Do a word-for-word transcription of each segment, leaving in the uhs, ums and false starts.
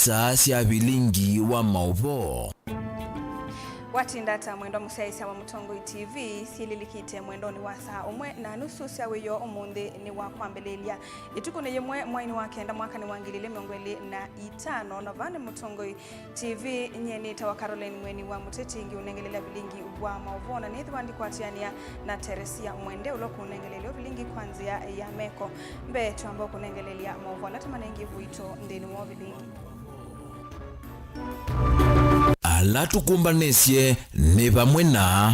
Saa sya vilingi wa maũvoo. Watinda ata mwendwa mũsyaĩĩsya wa Mũtongoi T V? Syĩlilikĩte mwendonĩ wa saa ũmwe na nusu sya wĩoo ũmũnthĩ nĩ wa kwambĩlĩlya. Ĩtukũ nĩ yĩmwe mwainĩ wa kenda mwakanĩ wa ngili ilĩ mĩongo ĩlĩ na itano, na vaa nĩ Mũtongoi T V, nyie nĩtawa Caroline Mweni wa Mũteti, ngĩũnengelelya vilingi wa maũvoo, na nĩthĩwa ndikwatĩanĩa na Teresia Mwende ũla ũkũnengelelya vilingi kwa nzĩa ya meko. Mbee twamba kũnengelelya maũvoo ala tũmanengie ũito nthĩnĩ wa vilingi. Ala tũkũmbanĩsye nĩ vamwe na.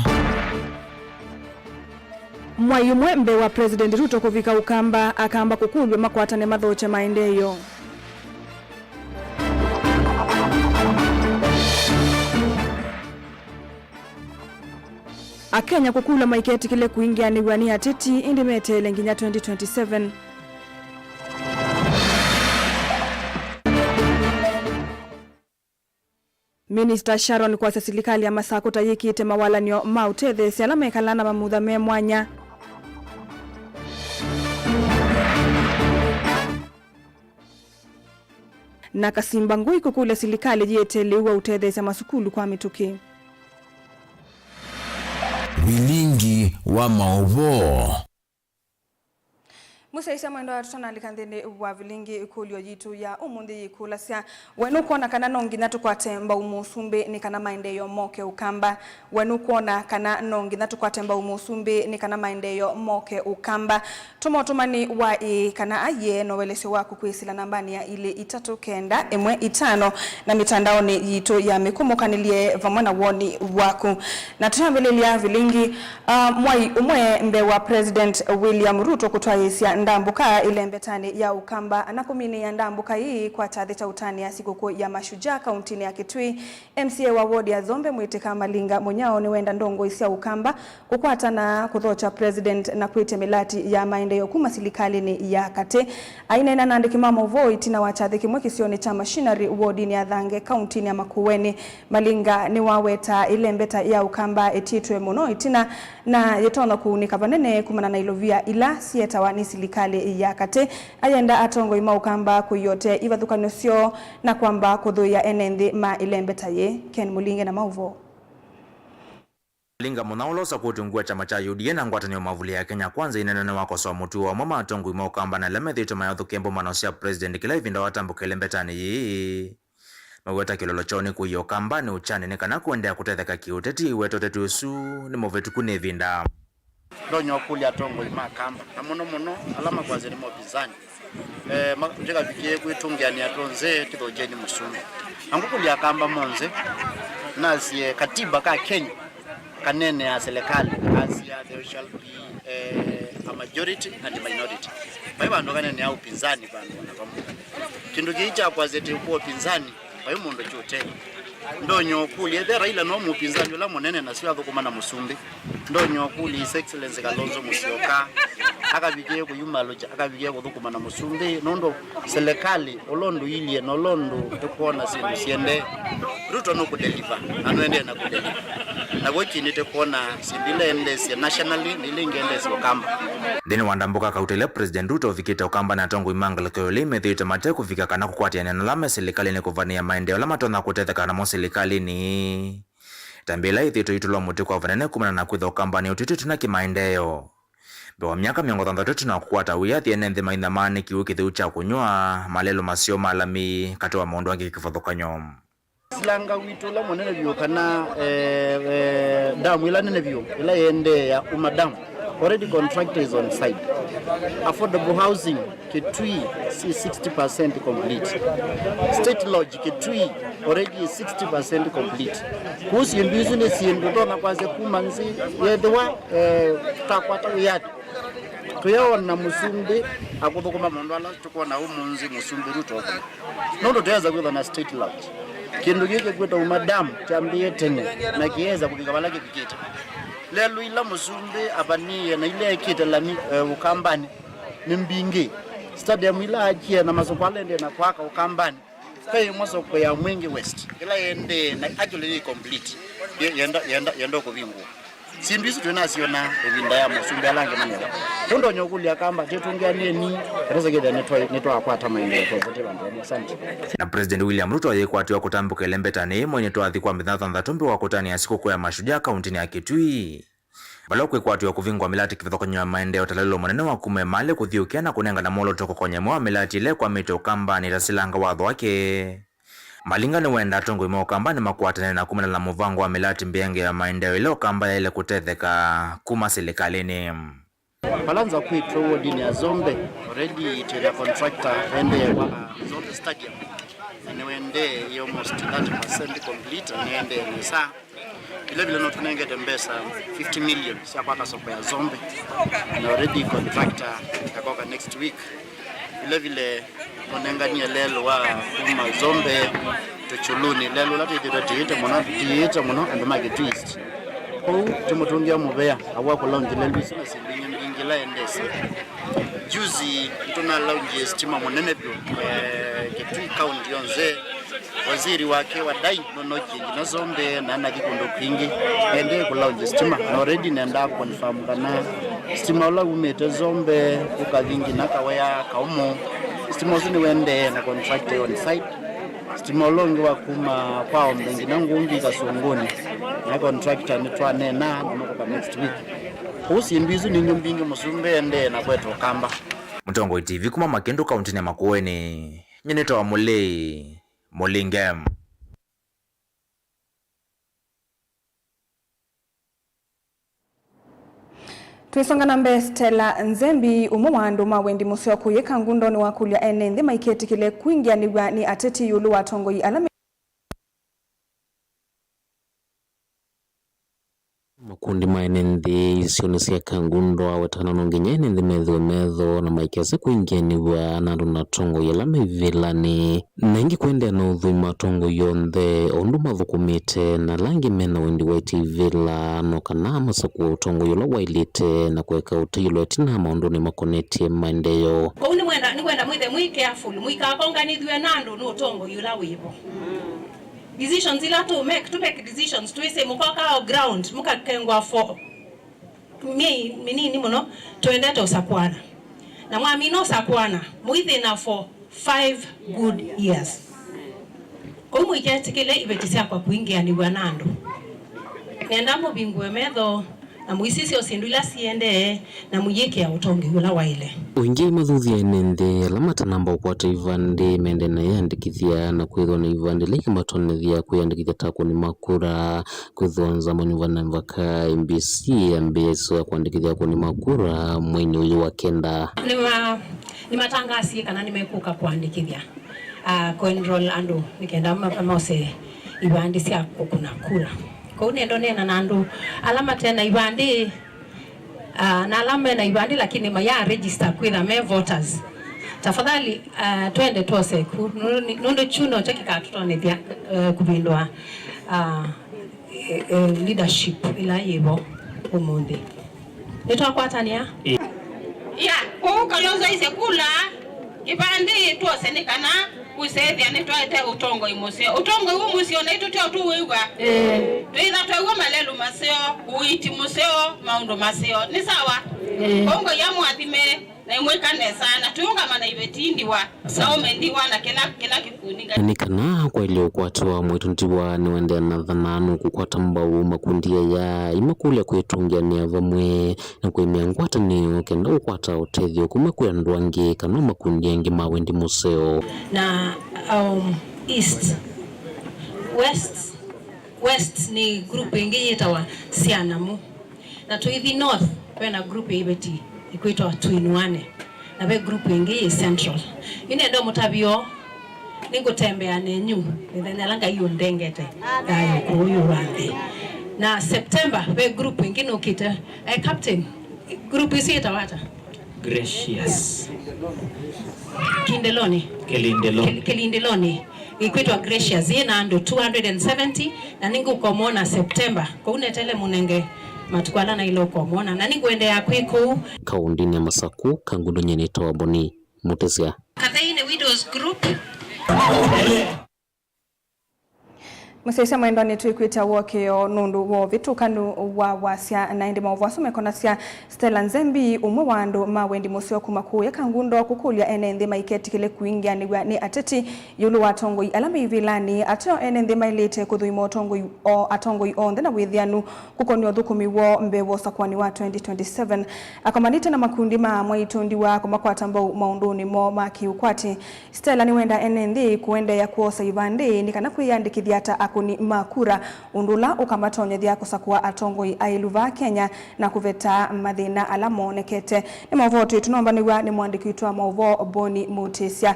Mwai ũmwe mbee wa President Ruto kũvika Ũkamba, akamba kũkũlw'a makwatane mathokye maendeeo. Akenya kũkũlw'a maiketĩkĩle kũingĩanĩw'a nĩ ateti, ĩndĩ meteele nginya twenty twenty-seven. Minista Sharon kwasya silikalĩ ya Masakũ ta yĩkĩte mawalany'o ma ũtetheesya ala mekalaa na mamutha me mwanya. Na Kasimba Ngui kũkũlya silikalĩ yĩete lĩu wa ũtetheesya masukulu kwa mĩtũkĩ. Vilingi wa maũvoo. Mũsyaĩĩsya mwendwa, tũtanalika nthĩnĩ wa vilingi, ĩkũlyo yitũ ya ũmũnthĩ yĩkũlasya, we nũkwona kana no nginya tũkwate mbau mũsumbĩ nĩ kana maendeeo moke Ũkamba? We nũkwona kana no nginya tũkwate mbau mũsumbĩ nĩ kana maendeeo moke Ũkamba? Tũma ũtũmani wa ĩĩ kana aiee na ũelesyo waku kwĩsĩla nambanĩ ya ilĩ itatũ kenda ĩmwe itano na mĩtandaonĩ yitũ ya mĩkũmũkanĩlye vamwe na woni waku. Na tũyambĩlĩlya vilingi, ah, mwai ũmwe mbee wa President William Ruto kũtwaĩĩsya ndambũka ĩlembetanĩ ya Ũkamba na kũminĩĩa ndambũka ii kwa kyathĩ kya ũtanĩa sikũkũ ya Mashujaa kauntinĩ ya Kitui, M C A wa ward ya Zombe Mwĩtĩka Malinga Mũnyao nĩwenda ndongoi sya Ũkamba kũkwatana kũthokya President na kwĩtya mĩlati ya maendeeo kuma silikalĩnĩ ya katĩ. Aineena na andĩki ma maũvoo ĩtina wa kyathĩ kĩmwe kĩsionĩ kya Machinery wodinĩ ya Thange kauntinĩ ya Makueni, Malinga nĩwawetaa ĩlembeta ya Ũkamba ĩtitwe mũno ĩtina na yĩtonya kũunĩka vanene kumana na ilovia ila syetawa nĩ silikalĩ ya katĩ. Ayenda atongoi ma Ũkamba kũiotea ivathũkany'o syoo na kwamba kũthũĩa ene nthĩ ma ĩlembeta yĩĩ. Ken Mũlinge na maũvoo. Malinga Mũnyao ũla ũsakũtw'e ngũa kyama kya U D A na ngwatanĩo Mavuli ya Kenya Kwanza ĩnene nĩwakosoa mũtuo wa amwe ma atongoi ma Ũkamba na ala methĩĩtwe mayathũkĩa mbũmbano sya President kĩla ĩvinda watambũka ĩlembetanĩ yĩĩ. Maweta kĩlolo kyoo nĩ kũia Ũkambanĩ ũkyanĩ nĩ kana kũendeea kũtetheka kĩũteti. Weta ũteti ũsu nĩ mũvĩtũku nĩ ĩvinda. Ndonya ũkũlya atongoi ma Kamba, na mũno mũno ala makwasya nĩ mopinzani, eh, ma-, ndĩkavikĩe kwĩtũngĩanĩa twonthe tũthokyeeni mũsumbĩ. Na ngũkũlya Akamba monthe, nasye katiba ka Kenya kaneenea silikalĩ, kasya, "There shall be, eh, a majority and a minority." Vai vandũ kaneenea ũpinzani vandũ ona vamwe. Kĩndũ kĩĩ kya kwasya atĩ kwa ũpinzani vai mũndũ kyũte. Ndonya ũkũlya, ethĩa Raila no mũpinzani ũla mũnene na syo athũkũma na mũsumbĩ, ndonya ũkũlya His Excellency Kalonzo Musyoka akavikĩe kũyumalũkya, akavikĩe kũthũkũma na mũsumbĩ, nũndũ silikalĩ ũla ũndũ iilye na ũla ũndũ ĩkwona syĩndũ siendee, Ruto nũkũdeliver, na nũendee na kũdeliver. Na kw'o kĩndũ tũkwona syĩndũ ila endeesye nationally na ila ingĩ endeesye Ũkamba. Nthĩnĩ wa ndambũka kauta ĩla President Ruto ũvikĩte Ũkamba na atongoi ma ngalĩko ĩũlũ methĩĩtwe mate kũvika kana kũkwatĩanĩa na ala me silikalĩnĩ kũvanĩĩa maendeeo ala matonya kũtetheka namo silikalĩnĩ. Ĩtambya ĩla yĩthĩĩtwe ĩitũlwa mũtĩ kwa vanene kumana na kwĩthwa Ũkamba nĩ ũtw'ĩtwe ĩtina kĩmaendeeo. Mbee wa myaka mĩongo thanthatũ ĩtina wa kũkwata wĩathi, ene nthĩ maithamaa nĩ kĩw'ũ kĩtheu kya kũnyw'a, malelũ maseo ma lami, katĩ wa maũndũ angĩ kĩvathũkany'o. Silanga witũ ũla mũnene vyũ kana, eh, eh, damu ĩla nene vyũ ĩla yĩendee ya Uma Dam, already contractor is on site. Affordable housing Kitui si sixty percent complete. State Lodge Kitui already is sixty percent complete. Kũu syĩndũ isu nĩ syĩndũ tũtonya kwasya kuma nzĩ yethĩwa, eh, tũtakwata wĩathi. Tũyaona mũsumbĩ akũthũkũma maũndũ ala tũkwona ũmũnthĩ mũsumbĩ Ruto. Nũndũ tũyĩsa kwĩthwa na State Lodge. Kĩndũ kĩĩ kĩkwĩtwa Uma Dam kyambĩĩe tene na kĩyĩsa kũvika vala kĩvikĩte. Lelũ ila mũsumbĩ avaniie na ila ekĩte lami, eh, Ũkambanĩ nĩ mbingĩ. Stadium ila akie na masoko ala endee na kwaka Ũkambanĩ, ve ĩmwe soko ya Mwingi West ĩla yendee na actually nĩ complete. Ye-, yenda, yenda, yenda kũvingũa. Syĩndũ isu twĩnasyona ĩvinda ya mũsumbĩ ala angĩ manĩawa. Tũndonya ũkũlya Akamba, tĩtũngĩanĩeni, katĩsa kĩthĩa nĩtwa-, nĩtwakwata maendeeo twosete vandũ vamwe. Asante. Na President William Ruto ayĩkwatĩwa kũtambũka ĩlembetanĩ ĩmwe nĩtwathi kwa mĩthenya thanthatũ mbee wa kũtanĩa sikũkũ ya Mashujaa kauntinĩ ya Kitui. Vala ũkwĩkwatĩwa kũvingwa mĩlatĩ kĩvathũkany'o ya maendeeo ta lelũ mũnene wa kuma Emali kũthyũũkĩa na kũnengana mwolooto kũkonya ĩmwe wa mĩlatĩ ĩla ĩkwamĩte Ũkambanĩ ĩtasilanga watho wake. Malinga nĩwendaa atongoi ma Ũkambanĩ makwatanĩe na kumana na mũvango wa mĩlatĩ mbeange ya maendeeo ĩla Ũkamba yaĩle kũtetheka kuma silikalĩnĩ. Vala nza kwitũ wodinĩ ya Zombe, already twĩna contractor endee kwaka Zombe Stadium. Na nĩwendee, ĩ almost thirty percent complete, na nĩendee nesa. Vile vile no tũnengete mbesa fifty million sya kwaka soko ya Zombe. Na already contractor akoka next week. Vile vile tũnenganie lelũ wa kuma Zombe to Chuluni. Lelũ ũla twĩthĩtwe tũiĩte mũno, tũiĩte mũno andũ ma Kitui East. Kwoou tũmũtũngĩa mũvea, aw'a kũlaunji lelũ isu na syĩndũ ingĩ mbingĩ ila endesye. Juzi nĩtũnalaunjie stima mũnene vyũ, eh, Kitui County yonthe. Waziri wake wa dai nũnokie nginya Zombe na anathi kũndũ kwingĩ. Nendee kũlaunji stima, na already nendaa confirm kana stima ũla umĩte Zombe ũkathi nginya Kawea, Kaumu. Stima ũsu nĩwendee na contractor on site. Stima ũla ũngĩ wa kuma kwa Ombe nginya Ngungi Kasunguni, na contractor nĩtwaneena na nũkũka next week. Kwoou syĩndũ isu nĩ nyũ mbingĩ mũsumbĩ endee na kwetwa Ũkamba. Mũtongoi T V kuma Makĩndũ kauntinĩ ya Makueni. Nyie nĩtawa Mũlei Mũlinge. Twĩsonga na mbee, Stella Nzembi, ũmwe wa andũ ma wendi mũseo kũyĩka ngundonĩ wa kũlya ene nthĩ maiketĩkĩle kwingĩanĩw'a nĩ ateti ĩũlũ wa atongoi ala me makundi ma ene nthĩ isionĩ sya Kangundo. Aweta kana no nginya ene nthĩ methĩwe metho na maikese kwingĩanĩw'a na andũ na atongoi ala me ivĩlanĩ. Na ĩngĩ kũendeea na ũthũima atongoi onthe o ũndũ mathũkũmĩte na ala angĩ mena wendi wa ĩtĩ ivĩla, no kana masakũe ũtongoi ũla waĩlĩte na kũeka ũtaiĩlo ĩtina maũndũnĩ makonetye maendeeo. Kwoou nĩmwenda, nĩkwenda mwĩthe mwĩ careful, mũikakonganĩthw'e na andũ nĩ ũtongoi ũla wĩvo. Decisions ila tũ make, tũ make decisions twĩsĩ mũkoka o ground, mũkakengwa for myei mĩnini mũno, tũendete ũsakũana. Na mwamina ũsakũana, mũithĩna for five good years. Kwoou mũiketĩkĩle iveti syakwa kwingĩanĩw'a na andũ. Nenda mũvingũe metho, na mũisisya syĩndũ ila siendee, na mũyĩkĩa ũtongoi ũla waĩle. O ĩngĩ mathuthya ene nthĩ ala matanamba ũkwata ivandĩ mende na ĩyandĩkĩthya, na kwĩthwa na ivandĩ ila ikũmatonethya kwĩyandĩkĩthya ta akũni ma kura. Kwĩthĩwa nzama nyũmba na mvaka M B C yambĩĩa ĩsoya kwandĩkĩthya akũni ma kura mweinĩ ũyũ wa kenda. Nĩma-, nĩmatangasie kana nĩmekũka kwandĩkĩthya, ah, kũenroll andũ nĩ kenda ma-, mose ivandĩ sya kũkũna kura. Kwoou nĩenda ũneena na andũ ala mate na ivandĩ, ah, na ala me na ivandĩ lakini maya register kwĩtha me voters. Tafadhali, ah, twende twose ku, nũndũ, nũndũ kyu nokyo kĩkatũtonethya, eh, kũvĩndũa, ah, eh, eh, leadership ĩla yĩvo ũmũnthĩ. Nĩtwakwatanĩa? Ya, kwoou Kalonzo aisye kula kĩvandĩ twose nĩ kana kũseethya nĩtwaete ũtongoi mũseo. Ũtongoi wĩ mũseo naitũ tyo tũwĩw'a. Ĩĩ. Twĩtha twew'a malelũ maseo, ũiiti mũseo, maũndũ maseo. Nĩ sawa? Ĩĩ. Kwoou Ngai amũathime. Na imwĩka nesa, na tũũngama na iveti ndiwa, na ũme ndiwa, na kĩla, kĩla kĩkundi Ngai. Na nĩ kana kwaĩle ũkwatwa mwaitũ ndiwa nĩwendeea na thana nũkũkwata mbau makundi aya, imakũlya kwĩtũngĩanĩa vamwe na kũĩmĩa ngwatanĩo kenda ũkwata ũtethyo kuma kwĩ andũ angĩ kana makundi angĩ ma wendi mũseo. Na, um, East, West, West nĩ group ĩngĩ yĩtawa Sianamu. Na tũithi north, ve na group ya iveti ikwĩtwa Tũinuane, na ve group ĩngĩ yĩ central. Yu nenda mũtavyo, nĩngũtembea nenyu mĩthenya ĩla Ngai ũndengete thayũ kũũ yu wa nthĩ. Na September, ve group ĩngĩ nũkĩte. Eh, Captain, group ĩsu yĩtawa ata? Gracious. Kindeloni. Kilindiloni. Kil-, Kilindiloni. Ĩkwĩtwa Gracious, yĩ na andũ two hundred and seventy, na nĩngũkomwona September. Kwoou netele mũnenge matukũ ala naĩle ũkomwona, na nĩngũendeea kwĩ kũu. Kaũndĩnĩ ya Masakũ, Kangundo, nyie nĩtawa Boni Mũtĩsya. Katheinĩ Widows Group. Mũsyaĩĩsya mwendwa, nĩtwĩkwĩtya wokĩo nũndũ wa ũvĩtũkanu wa wasya, na ĩndĩ maũvoo asu mekonasya Stella Nzembi, ũmwe wa andũ ma wendi mũseo kuma kũũya Kangundo, kũkũlya ene nthĩ maiketĩkĩle kũingĩanĩw'a nĩ ateti ĩũlũ wa atongoi ala me ivĩlanĩ. Ateo ene nthĩ maĩlĩte kũthũima ũtongoi o atongoi onthe na wĩthĩanu kũkonĩa ũthũkũmi woo mbee wa ũsakũani wa twenty twenty-seven. Akomanĩte na makundi ma amwaitũ ndiwa kũmakwata mbau maũndũnĩ moo ma kĩũkwati. Stella nĩwenda ene nthĩ kũendeea kwosa ivandĩ nĩ kana kwĩyandĩkĩthya ta akũni ma kura, ũndũ ũla ũkamatonyethya kũsakũa atongoi aĩlu vaa Kenya na kũveta mathĩna ala monekete. Nĩ maũvoo twĩ tũnombanĩw'a nĩ mũandĩki witũ wa maũvoo Boni Mũtĩsya.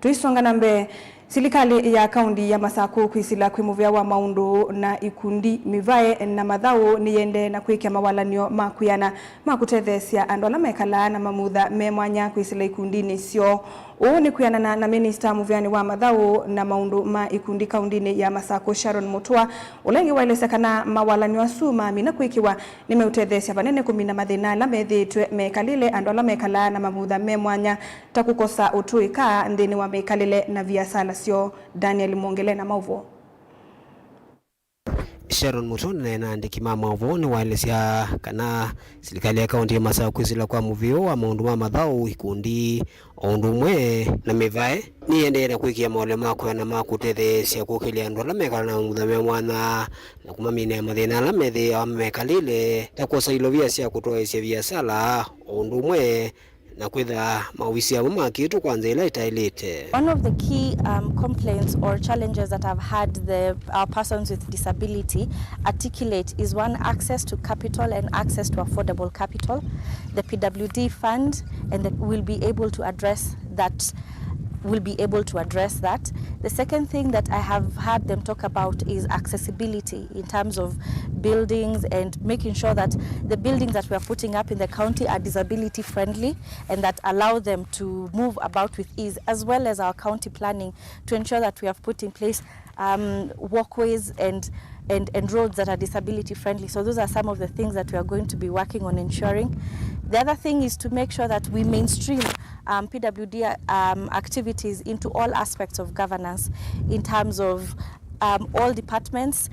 Tũisonga na mbee, silikalĩ ya kaunti ya Masakũ kwĩsĩla kwĩ mũvĩa wa maũndũ na ikundi mĩvae na mathaũ nĩyĩendee na kwĩkĩa mawalany'o ma kwĩana ma kũtetheesya andũ ala mekalaa na mamutha me mwanya kwĩsĩla ikundinĩ syoo. Ũũ nĩ kwĩanana na minista mũvĩanĩ wa mathaũ na maũndũ ma ikundi kaundinĩ ya Masakũ, Sharon Mutua, ũla ĩngĩ waelesya kana mawalany'o asu mamina kwĩkĩwa nĩmeũtetheesya vanene kũmina mathĩna ala methĩĩtwe mekalĩle andũ ala mekalaa na mamutha me mwanya, ta kũkosa ũtũĩka nthĩnĩ wa mĩkalĩle na viasala syoo. Daniel Mwongele na maũvoo. Sharon Mutua ũneenea na andĩki ma maũvoo nĩwaelesya kana silikalĩ ya kaunti ya Masakũ kwĩsĩla kwa mũvĩa wa maũndũ ma mathaũ, ikundi, o ũndũ ũmwe na mĩvae, nĩyĩendee na kwĩkĩa maũlyo ma kwĩana ma kũtetheesya kũkĩlya andũ ala mekalaa na mamutha me mwanya na kũmaminĩa mathĩna ala methĩawa mekalĩle, ta kwosa ilovia sya kũtwaĩĩsya viasala, o ũndũ ũmwe na kwĩtha mawisi amo makĩtwe kwa nzĩa ĩla ĩtaĩlĩte. One of the key, um, complaints or challenges that I've had the, our persons with disability articulate is, one, access to capital and access to affordable capital. The P W D fund and the, will be able to address that, will be able to address that. The second thing that I have heard them talk about is accessibility in terms of buildings and making sure that the buildings that we are putting up in the county are disability friendly and that allow them to move about with ease, as well as our county planning to ensure that we have put in place, um, walkways and, and, and roads that are disability friendly. So those are some of the things that we are going to be working on ensuring. The other thing is to make sure that we mainstream, um, P W D, um, activities into all aspects of governance in terms of, um, all departments,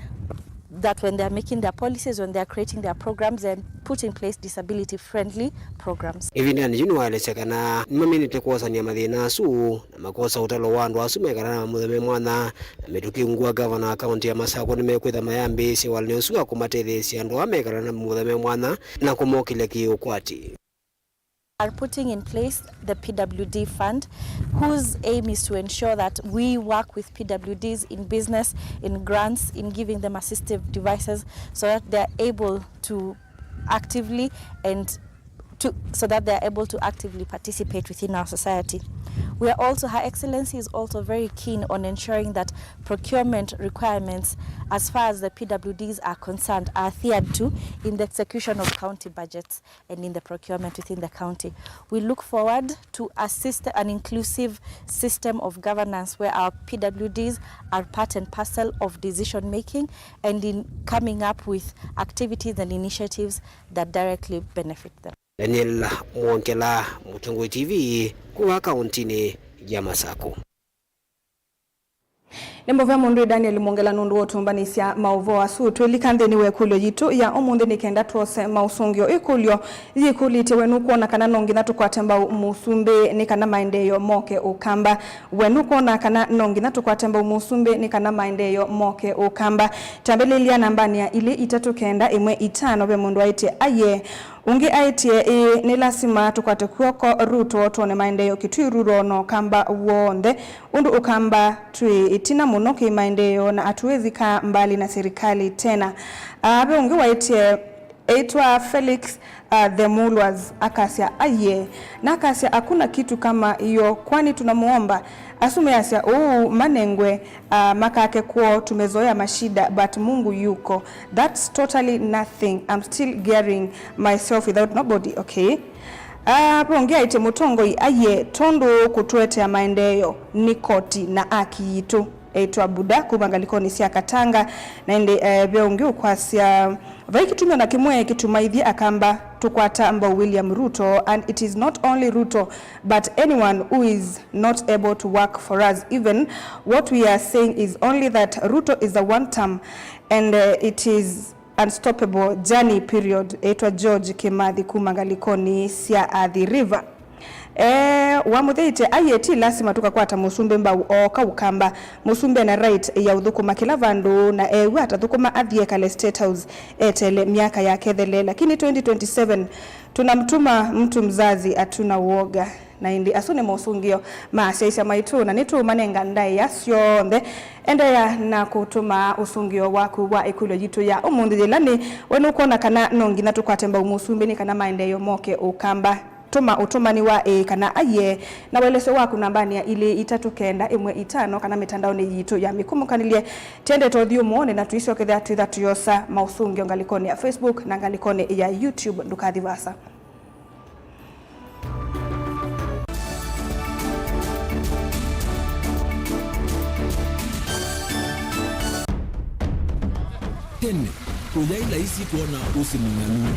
that when they are making their policies, when they are creating their programs, they put in place disability friendly programs. Ĩvindanĩ yĩu nĩwaelesya kana nĩmaminĩte kwosany'a mathĩna asu na makosa ũtalo wa andũ asu mekalaa na mamutha me mwanya, na mĩtũkĩ ungu wa gavana wa kaunti ya Masakũ nĩmekwĩtha mayambĩĩsye walany'o ũsu wa kũmatetheesya andũ aa mekalaa na mamutha me mwanya na kũmokĩlya kĩũkwati. Are putting in place the P W D fund, whose aim is to ensure that we work with P W Ds in business, in grants, in giving them assistive devices so that they are able to actively and to, so that they are able to actively participate within our society. We are also, Her Excellency is also very keen on ensuring that procurement requirements as far as the P W Ds are concerned are adhered to in the execution of county budgets and in the procurement within the county. We look forward to a system, an inclusive system of governance where our P W Ds are part and parcel of decision making and in coming up with activities and initiatives that directly benefit them. Daniel Mwongela, Mũtongoi T V, kuma kauntinĩ ya Masakũ. Nĩ mũvea mũndũ ĩ Daniel Mwongela nũndũ wa ũtũmbanĩsya maũvoo asu. Twĩlika nthĩnĩ wa ĩkũlyo yitũ ya ũmũnthĩ nĩ kenda twose maũsũngĩo. Ĩkũlyo yĩkũlĩtye, we nũkwona kana no nginya tũkwate mbau mũsumbĩ nĩ kana maendeeo moke Ũkamba? We nũkwona kana no nginya tũkwate mbau mũsumbĩ nĩ kana maendeeo moke Ũkamba? Twambĩlĩlya nambanĩ ya ilĩ itatũ kenda ĩmwe itano, ve mũndũ aĩtye, aiee. Ũngĩ aĩtye, ĩĩ, nĩ lasima tũkwate kw'oko Ruto twone maendeeo Kitui Rural na Ũkamba w'onthe, ũndũ Ũkamba twĩ ĩtina mũno kĩmaendeeo na hatuwezi kaa mbali na serikali tena. Aa, ve ũngĩ waĩtye, eĩtwa Felix, uh, the Mulwas, akasya, aiee, na akasya, hakuna kitu kama hiyo, kwani tunamuomba? Asu measya ũu, manengwe, uh, makake kwoo, tumezoea mashida, but Mungu yuko. That's totally nothing. I'm still gearing myself without nobody, okay? Uh, ve ũngĩ aĩtye, mũtongoi, aiee, tondũ kũtũetea maendeeo nĩ koti na aki yitũ. Eĩtwa Buda kuma ngalĩkonĩ sya Katanga, na ĩndĩ, eh, ve ũngĩ ũkwasya, vai kĩtumi o na kĩmwe kĩtuma ithyĩ Akamba tũkwata mbau William Ruto, and it is not only Ruto, but anyone who is not able to work for us. Even what we are saying is only that Ruto is a one term, and, eh, it is unstoppable journey period. Eĩtwa George Kimathi kuma ngalĩkonĩ sya Athi River. Eh, wamũtheĩte aiee, ti lasima tũkakwata mũsumbĩ mbau ooka Ũkamba. Mũsumbĩ ena right ya ũthũkũma kĩla vandũ, na ew'a atathũkũma athi ekale State House eteele myaka yake ĩthele. Lakini twenty twenty-seven, tunamtuma mtu mzazi hatuna uoga. Na ĩndĩ asu nĩ mosũngĩo ma asyaĩĩsya maitũ, na nĩtũũmanenga ndaĩa syonthe. Endeea na kũtũma ũsũngĩo waku wa ĩkũlyo yitũ ya ũmũnthĩ yĩla nĩ we nũkwona kana no nginya tũkwate mbau mũsumbĩ nĩ kana maendeeo moke Ũkamba. Tũma ũtũmani wa ĩĩ kana aiee na ũelesyo waku nambanĩ ya ilĩ itatũ kenda ĩmwe itano kana mĩtandaonĩ yitũ ya mĩkumũkanĩlye. Tiendete ũthyũmũonĩ na tũisyokethya twĩtha tũyosa maũsũngĩo ngalĩkonĩ ya Facebook na ngalĩkonĩ ya YouTube. Ndũkathi vaasa. Tene, ũyaĩ laisi kwona ũsĩ mũng'anu.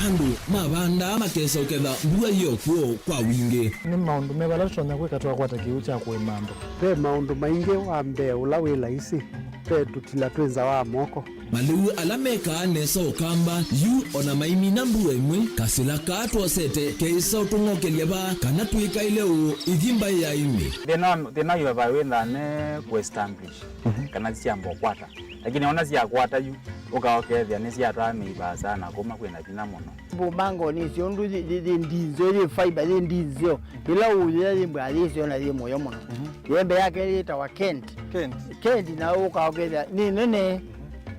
Andũ mavandaa makesa ũketha mbua yĩ o kw'o kwa wingĩ. Nĩ maũndũ meva ala tũtonya kwĩka twakwata kĩw'ũ kya kũĩma andũ? Ve maũndũ maingĩ. Wa mbee ũla wĩ laisi, ve tũtila twĩ nza wa moko. Malĩu ala mekaa nesa Ũkamba yu o na maimina mbua ĩmwe, kasĩla kaa twosete keĩsa ũtũng'okelya vaa kana twĩkaĩle ũũ ithi mbaĩ ya ĩmĩ. Thĩna wa, thĩna wa vaa wĩthaa ne kũ-establish, mhm, kana syamba ũkwata. Lakini ona syakwata yu, ũka ũkethĩa nĩsyatwaa mĩi vaasa na kuma kwĩna vinya mũno. Mbumbango nĩsyo ũndũ yĩ, yĩ, yĩ ndinzeo, yĩ fiber, yĩ ndinzeo. Ĩla ũyĩa yĩ mbwa yĩseo na yĩ mũyo mũno. Mhm. Yembe yake yĩtawa Kent. Kent. Kent na ũka ũkethĩa nĩ nene.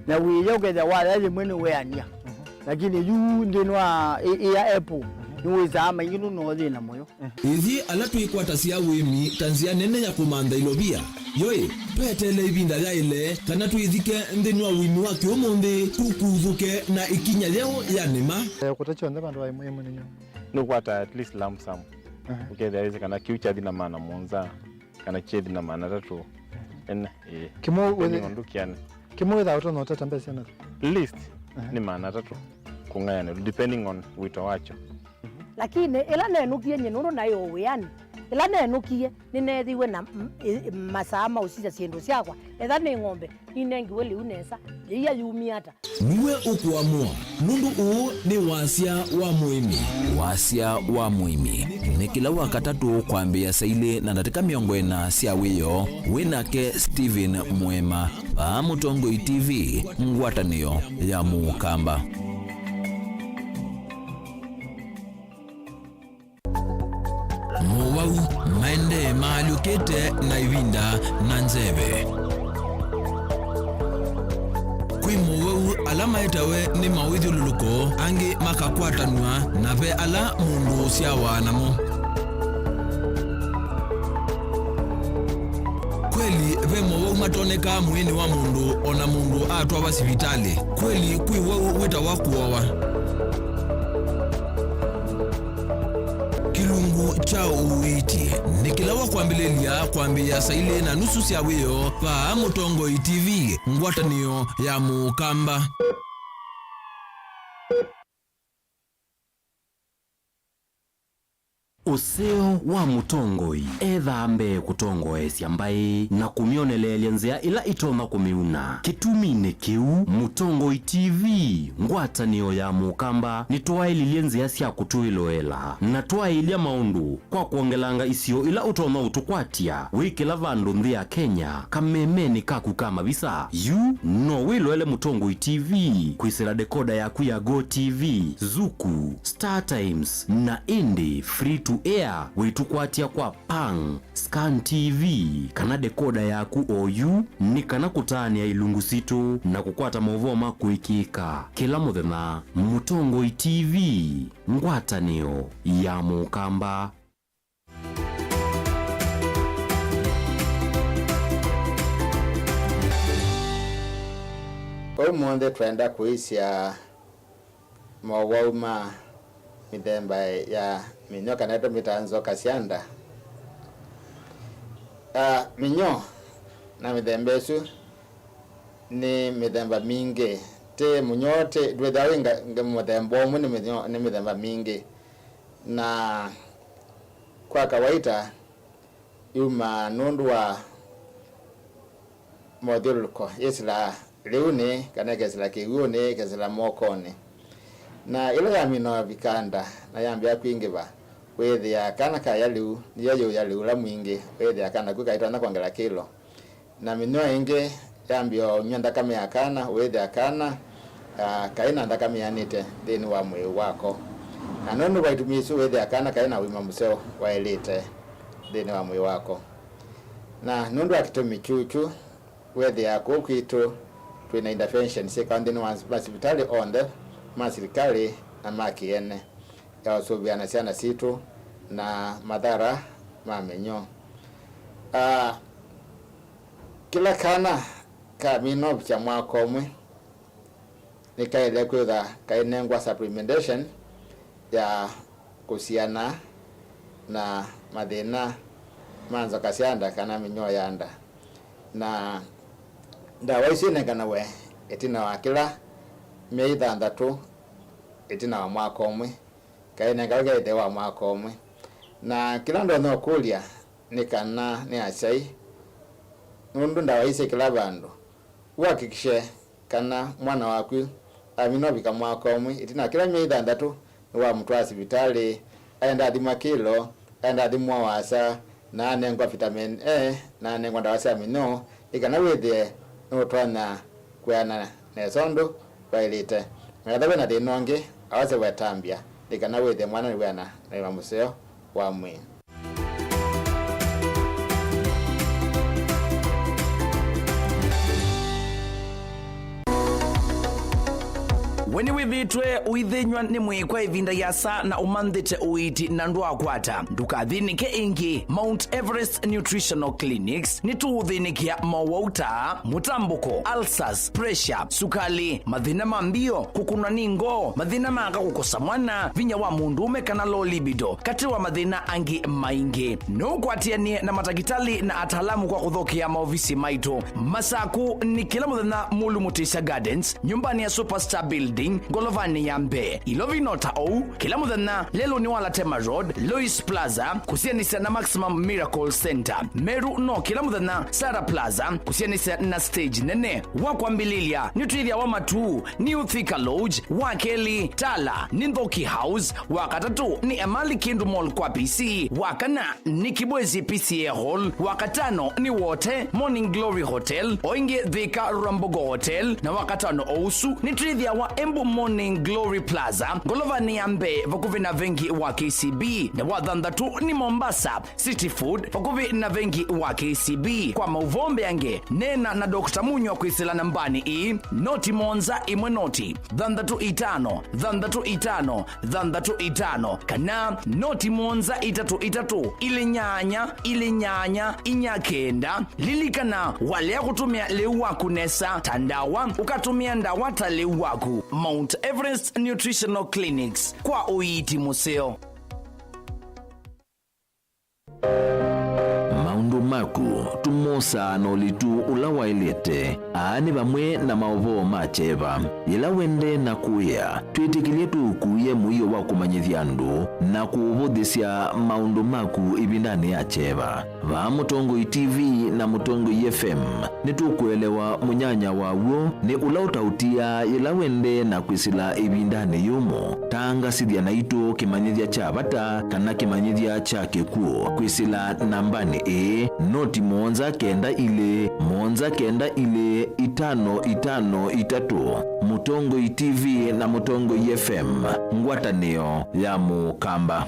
Na wĩya ũkethĩa waya yĩmwe nĩ weania. Mhm. Lakini yu nthĩnĩ wa ĩ-, ĩ ya apple, mhm, nĩwĩsaa maingĩ nũno thĩna mũyo. Ithyĩ ala twĩkwatasya ũĩmi ta nzĩa nene ya kũmantha ilovia, yoĩ, tweteele ĩvinda yaĩle kana twĩthike nthĩnĩ wa ũĩmi wa kĩũmũnthĩ, tũkuthũke na ĩkinya yeũ ya nĩma. Eh, kũta kyonthe vandũ va ĩmwe, ĩmwe nĩ nyũmba. Nũkwata at least lump sum. Aha. Ũkethĩa wĩsĩ kana kĩu kyathi na maana mũonza, kana kyethi na maana atatũ. Ene, ĩĩ. Kĩmwe depending wĩthĩ-, on ndũkĩanĩ. Kĩmwe wĩthaa ũtonya ũtata mbesa na? Least, aha, nĩ maana atatũ kũng'ayanĩlwa, depending on wĩto wakyo. Lakini ĩla nenũkie nyie nũndũ naĩ o wĩanĩ, ĩla nenũkie nĩneethĩiwe na m-, ĩ-, masaa ma ũsisya syĩndũ syakwa, etha nĩ ng'ombe, ninengiwe lĩu nesa, yĩia yumie ata? Nue ũkũamũa, nũndũ ũũ nĩ wasya wa mũĩmi. Wasya wa mũĩmi nĩ kĩla Wakatatũ kwambĩĩa saa ilĩ na ndatĩka mĩongo ĩna sya wĩoo, wĩ nake Stephen Mwema, vaa Mũtongoi T V, ngwatanĩo ya Mũkamba. Mowau maendee maalyũkĩte na ĩvinda na nzeve. Kwĩ mowau ala maetawe nĩ mawĩthyũlũlũko, angĩ makakwatanw'a, na ve ala mũndũ ũsyawa namo. Kweli, ve mowau matonekaa mwĩĩnĩ wa mũndũ o na mũndũ atwawa sivitalĩ. Kweli, kwĩ wau wĩtawa kũowa. Kĩlungu kya ũiiti nĩ kĩla wa kwambĩlĩlya kwambĩĩa saa ilĩ na nusu sya wĩoo vaa Mũtongoi T V, ngwatanĩo ya Mũkamba. Ũseo wa mũtongoi ethaa mbee kũtongoesya mbaĩ na kũmyoneleelya nzĩa ĩla ĩtonya kũmĩuna. Kĩtuminĩ kĩu, Mũtongoi T V, ngwatanĩo ya Mũkamba, nĩtwaĩlilye nzĩa sya kũtwĩloela na twaĩlya maũndũ kwa kwongelanga isio ila ũtonya ũtũkwatya wĩ kĩla vandũ nthĩ ya Kenya, kamemenĩ kaku ka mavisa. Yu no wĩloele Mũtongoi T V kwĩsĩla dekoda yaku ya Go T V, Zuku, Star Times, na ĩndĩ free to air wĩtũkwatya kwa Pang, Scan T V, kana dekoda yaku oyu, nĩ kana kũtaanĩa ilungu sitũ na kũkwata maũvoo ma kũĩkĩĩka kĩla mũthenya. Mũtongoi T V, ngwatanĩo ya Mũkamba. Ũmũnthĩ twenda kũisya mowau ma mĩthemba ya mĩnyoo, kana tũmĩtaa nzoka sya nda. Ah, mĩnyoo na mĩthemba ĩsu nĩ mĩthemba mingĩ. Ti mũnyoo, ti, ndwĩthĩawa wĩ nga-, nga-, mũthemba ũmwe, nĩ mĩnyoo, nĩ mĩthemba mingĩ. Na kwa kawaita, yumaa nũndũ wa mothyũlũlũko, yĩsĩlaa lĩunĩ, kana ĩkesĩla kĩw'ũnĩ, ĩkesĩla mokonĩ. Na ĩla yamina ũvika nda na yambĩĩa kwingĩva, wĩthĩaa kana kaya lĩu, nĩyo yĩũya lĩu ũla mwingĩ, wĩthĩaa kana ku kaitonya kwongela kĩlo. Na mĩnyoo ĩngĩ yambĩĩa ũnyw'a nthakame ya kana, wĩthĩa kana, ah, kaĩ na nthakame ĩanĩte nthĩnĩ wa mwĩĩ wako. Na nũndũ wa itumi isu, wĩthĩa kana kaĩ na ũima mũseo waĩlĩte nthĩnĩ wa mwĩĩ wako. Na nũndũ wa kĩtumi kyũkyu, wĩthĩa kũu kwitũ twĩ na intervention syĩkawa nthĩnĩ wa masivitalĩ onthe ma silikalĩ na ma kĩene ya ũsũvĩa na syana sitũ na mathara ma mĩnyoo. Ah, Kĩla kana kamina ũvikya mwaka ũmwe nĩkaĩle kwĩthwa kainengwa supplementation ya kũsiana na mathĩna ma nzoka sya nda kana mĩnyoo ya nda. Na ndawa isu inenganawe ĩtina wa kĩla myei thanthatũ ĩtina wa mwaka ũmwe, kainengawe kaĩ ĩthe wa mwaka ũmwe. Na kĩla ndonya ũkũlya nĩ kana nĩ asyai, nũndũ ndawa ii syĩ kĩla vandũ, ũhakikishe kana mwana waku amina ũvika mwaka ũmwe, ĩtina wa kĩla myei thanthatũ nĩwamũtwaa sivitalĩ, aenda athimwa kĩlo, aenda athimwa wasa, na anengwa vitamin A, na anengwa ndawa sya mĩnyoo, nĩ kana wĩthĩe nũtonya kwĩana nesa ũndũ waĩlĩte. Na ethĩwa wĩ na thĩna ũngĩ, awase wetambya nĩ kana wĩthĩe mwana nĩwĩana na ũima mũseo wa mwĩĩ. We nĩwĩthĩĩtwe ũithĩnyw'a nĩ mwĩĩ kwa ĩvinda yĩasa na ũmanthĩte ũiiti na ndwaakwata? Ndũkathĩnĩke ĩngĩ. Mount Everest Nutritional Clinics nĩtũũthĩnĩkĩa mowau ta mũtambũko, ulcers, pressure, sukali, mathĩna ma mbio, kũkũnwa nĩ ngoo, mathĩna ma aka kũkosa mwana, vinya wa mũndũũme kana low libido, katĩ wa mathĩna angĩ maingĩ. No ũkwatĩanĩe na matakĩtalĩ na ataalamu kwa kũthokea maovisi maitũ. Masaku nĩ kĩla mũthenya Mulu Mutisya Gardens, nyũmbanĩ ya Superstar Building, ngolovanĩ ya mbee. Ilovi no ta ũu, kĩla mũthenya lelũnĩ wa Latema Road, Lois Plaza, kũsianĩsya na Maximum Miracle Center. Meru no kĩla mũthenya Sarah Plaza, kũsianĩsya na stage nene. Wa kwambĩlĩlya, nĩtwĩthĩawa Matuu, New Thika Lodge, wa kelĩ, Tala, nĩ Nthoki House, wa katatũ, nĩ Emali Kindu Mall kwa P C, wa kana, nĩ Kibwezi P C A Hall, wa katano, nĩ Wote, Morning Glory Hotel, o ĩngĩ Thika Rambogo Hotel, na wa katano o ũsu, nĩtwĩthĩawa Embu Morning Glory Plaza, ngolovanĩ ya mbee, vakuvĩ na vengi wa K C B, na wa thanthatũ, nĩ Mombasa, City Food, vakuvĩ na vengi wa K C B. Kwa maũvoo mbeange, neena na Doctor Munywa kwĩsĩla nambanĩ ĩĩ, noti mũonza ĩmwe noti, thanthatũ itano, thanthatũ itano, thanthatũ itano, kana noti mũonza itatũ itatũ, ilĩ nyanya, ilĩ nyanya, inya kenda. Lilikana, walea kũtũmĩa lĩu waku nesa ta ndawa, ũkatũmĩa ndawa ta lĩu waku. Mount Everest Nutritional Clinics, kwa ũiiti mũseo. Maũndũ maku tũmosaa na ũlitu ũla waĩlĩte. Aa nĩ vamwe na maũvoo ma kyeva. Yĩla wendee na kũĩa, twĩtĩkĩlye tũũkuĩe mũio wa kũmanyĩthya andũ na kũũvũthĩsya maũndũ maku ĩvindanĩ ya kyeva. Vaa Mũtongoi T V na Mũtongoi F M, nĩtũkũelewa mũnyanya wa w'o nĩ ũla ũtaũtiaa yĩla wendee na kwĩsĩla ĩvindanĩ yũmũ. Tangasĩthya naitũ kĩmanyĩthya kya vata kana kĩmanyĩthya kya kĩkw'ũ kwĩsĩla nambanĩ ĩĩ, noti mũonza kenda ilĩ, mũonza kenda ilĩ, itano itano itatũ. Mũtongoi T V na Mũtongoi F M, ngwatanĩo ya Mũkamba.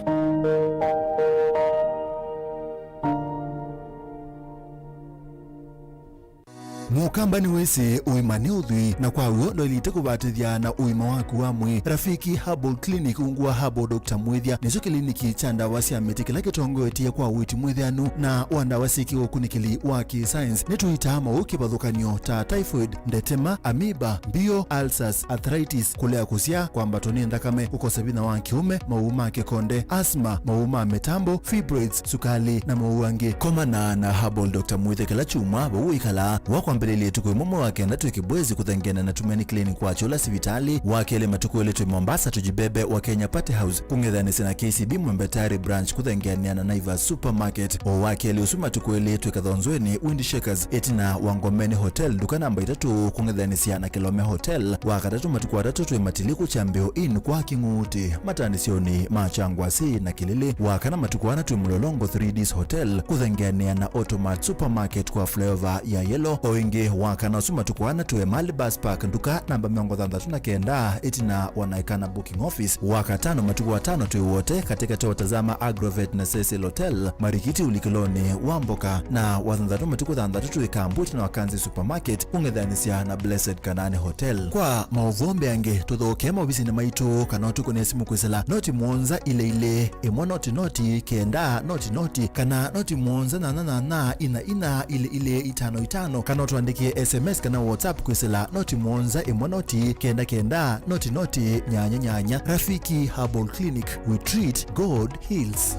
Mũkamba nĩwĩsĩ ũima nĩ ũthwii, na kwa w'o ndwaĩlĩte kũvatĩthya na ũima waku wa mwĩĩ. Rafiki Herbal Clinic ungu wa Herbal Doctor Mwĩthya nĩkyo kĩliniki kya ndawa sya mĩtĩ kĩla kĩtongoetye kwa ũiiti mwĩthĩanu na wa ndawa syĩ kĩũkunĩkĩli wa kĩ-science. Nĩtũitaa maũũ kĩvathũkany'o ta typhoid, ndetema, amoeba, mbio, ulcers, arthritis, kũlea kũsyaa, kwambatwa nĩ nthakame, kũkosa vinya wa kĩũme, maũũ ma kĩkonde, asthma, maũũ ma mĩtambo, fibroids, sukalĩ, na maũũ angĩ. Komana na Herbal Doctor Mwĩthya kĩla kyumwa vau wĩkalaa. Wakwambĩlĩlya ĩtukũ ĩmwe mwei wa kenda twĩ Kibwezi kũthengeana na Tumaini Clinic wa Kyũla sivitalĩ, wa kelĩ matukũ elĩ twĩ Mombasa Tujibebe wa Kenya Party House kũng'ethanĩsya na K C B Mwembe Tayari Branch kũthengeanĩa na Naivas Supermarket. O wa kelĩ ũsu matukũ elĩ twĩ Kathonzweni Wind Shakers ĩtina wa Ngomeni Hotel nduka namba itatũ kũng'ethanĩsya na Kilome Hotel. Wa katatũ matukũ atatũ twĩ Matiliku Kyambĩo Inn kwa Kĩng'uti, mataanĩsyonĩ ma Kyangwasĩ na Kĩlĩlĩ. Wa kana matukũ ana twĩ Mlolongo three Ds Hotel kũthengeanĩa na Automat Supermarket kwa flyover ya Yellow. O ĩngĩ wa kana ũsu matukũ ana twĩ Emali Bus Park nduka namba mĩongo thanthatũ na kenda ĩtina wa Naikana Booking Office. Wa katano matukũ atano twĩ Wote katĩkatĩ wa Tazama Agrovet na Cecil Hotel, Marikiti ũlikĩlonĩ wa mboka. Na wa thanthatũ matukũ thanthatũ twĩ Kambu ĩtina wa Kanzi Supermarket kũng'ethanĩsya na Blessed Kanaani Hotel. Kwa maũvoo mbeange, tũthokee maovisinĩ maitũ kana ũtũkũnĩe simũ kwĩsĩla noti mũonza ilĩ ilĩ ĩmwe noti noti kenda noti noti kana noti mũonza nyanya nyanya ina ina ilĩ ilĩ itano itano, kana ũtũandĩkĩe S M S kana WhatsApp kwĩsĩla noti mũonza ĩmwe noti kenda kenda noti noti nyanya nyanya. Rafiki Herbal Clinic, we treat, God heals.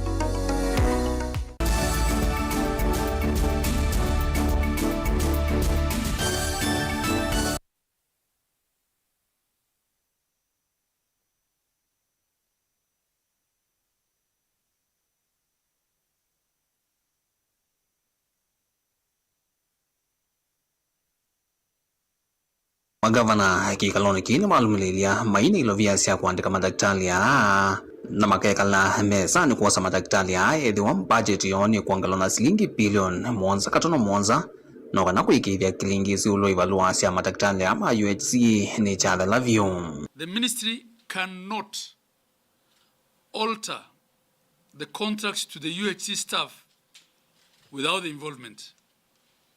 Magavana kĩkalonĩ kĩĩ nĩmalũmĩlĩĩlya maina ilovia sya kũandĩka madakĩtalĩ aa, na makekala mesanĩ kwosa madakĩtalĩ aa ethĩwa mbajeti yoo nĩkwongelwa na silingi bilioni mũonza katono mũonza, no kana kũĩkĩĩthya kĩlingisi ũlũ ivalũa sya madakĩtalĩ aa ma U H C nĩkyathela vyũ. The ministry cannot alter the contracts to the U H C staff without the involvement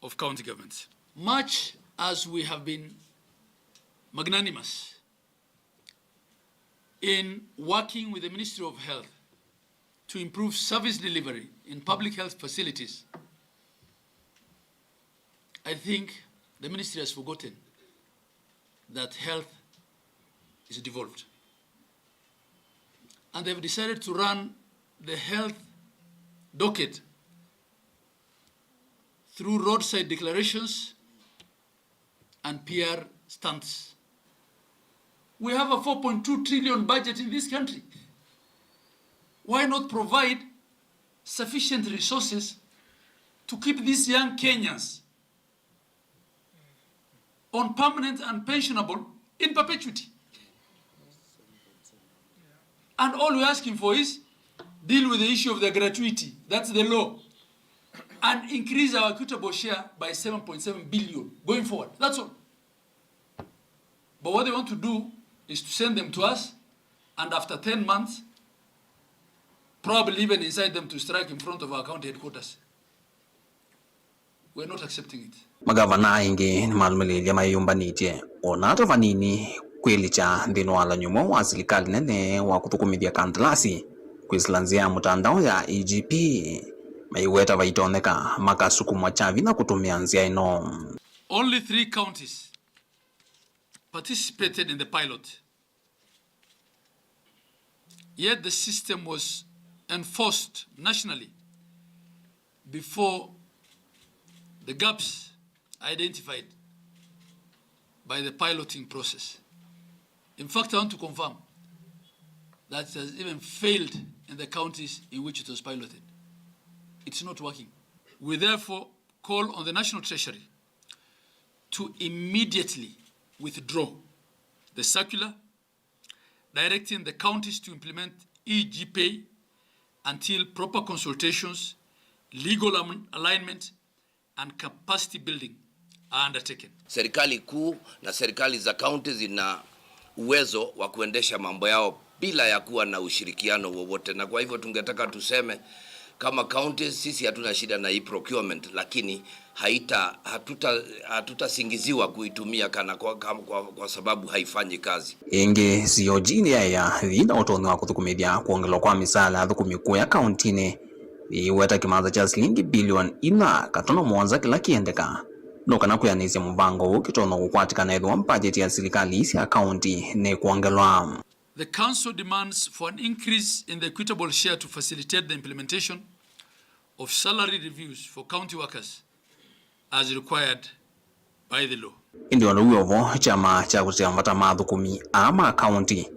of county governments. Much as we have been magnanimous in working with the Ministry of Health to improve service delivery in public health facilities, I think the ministry has forgotten that health is devolved. And they've decided to run the health docket through roadside declarations and P R stunts. We have a four point two trillion budget in this country. Why not provide sufficient resources to keep these young Kenyans on permanent and pensionable in perpetuity? And all we're asking for is deal with the issue of the gratuity, that's the law, and increase our equitable share by seven point seven billion going forward. That's all. But what they want to do is to send them to us, and after ten months, probably even incite them to strike in front of our county headquarters. We're not accepting it. Magavana aingĩ nĩmalũmĩlĩĩlye mayĩyũmbanĩtye o na ata vanini kwĩlikya nthĩnĩ wa ũlany'o mweũ wa silikalĩ nene wa kũthũkũmĩthya kandalasi kwĩsĩla nzĩa ya mũtandao ya E G P, maiweta vaitonyeka makasukumwa kya vinya kũtũmĩa nzĩa ĩno. Only three counties participated in the pilot. Yet the system was enforced nationally before the gaps identified by the piloting process. In fact, I want to confirm that it has even failed in the counties in which it was piloted. It's not working. We therefore call on the National Treasury to immediately withdraw the circular directing the counties to implement E G Pay until proper consultations, legal am-, alignment, and capacity building are undertaken. Serikali kuu na serikali za kaunti zina uwezo wa kuendesha mambo yao bila ya kuwa na ushirikiano wowote, na kwa hivyo tungetaka tuseme Kama counties, sisi hatuna shida na hii procurement, lakini haita hatuta hatutasingiziwa kuitumia kana kwa, kwa, kwa, kwa sababu haifanyi kazi. Ĩngĩ, C O G nĩyaĩa yĩna ũtonyi wa kũthũkũmĩthya kwongelwa kwa mĩsaala ya athũkũmi kũya kauntinĩ, ĩiweta kĩmanza kya silingi bilioni inya katono mũonza kĩla kĩendeka, no kana kwĩanĩsya mũvango ũũ kĩtonya kũkwatĩkana ethĩwa mbajeti ya silikalĩ sya kaunti nĩkwongelwa. The Council demands for an increase in the equitable share to facilitate the implementation of salary reviews for county workers as required by the law. Ĩndĩ o na wĩ o vo, kyama kya kũtetea mavata ma athũkũmi aa ma kaunti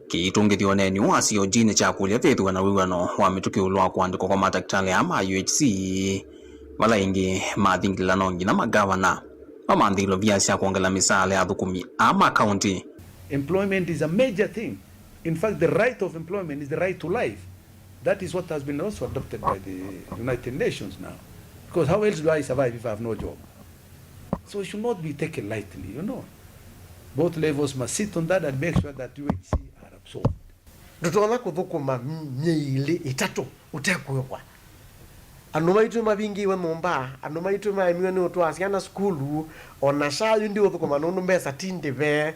kĩitũngĩthya ũneeni ũũ wa C O G nĩkyakũlya vethĩwe na wĩw'ano wa mĩtũkĩ ĩũlũ wa kũandĩkwa kwa matakĩtalĩ aa ma U H C, vala ĩngĩ mathingĩlĩla no nginya magavana mamanthĩe ilovia sya kwongela mĩsaala ya athũkũmi aa ma kaunti. Employment is a major thing. In fact, the right of employment is the right to life. That is what has been also adopted by the United Nations now. Because how else do I survive if I have no job? So it should not be taken lightly, you know. Both levels must sit on that and make sure that U H C are absorbed. Ndũtonya kũthũkũma myei ĩlĩ ĩtatũ ũtekũĩvwa. Andũ maitũ mavingĩiwe nyũmba, andũ maitũ maemiwe nĩ ũtwaa syana sukulu, o na SHA yu ndiũthũkũma nũndũ mbesa ti ndĩve.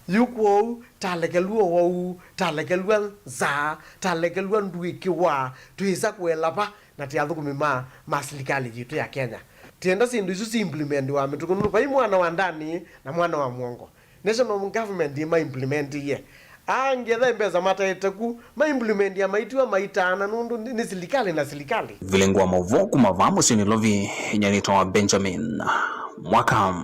Yu kwoou, talekelw'a ũwau, talekelw'a nzaa, talekelw'a ndũĩkĩwa, twĩsa kũela va na ti athũkũmi ma, ma silikalĩ yitũ ya Kenya? Tienda syĩndũ isu si implementiwa mĩtũkĩ nũndũ vai mwana wa ndani na mwana wa mũongo. National government ĩma implementiie. Angĩ etha mbesa mataĩte ku, ma implementia maitiwa maitaana nũndũ nĩ, nĩ silikalĩ na silikalĩ. Vilingi wa maũvoo kuma vaa mũsyĩ Nairobi, nyie nĩtawa Benjamin Mwaka.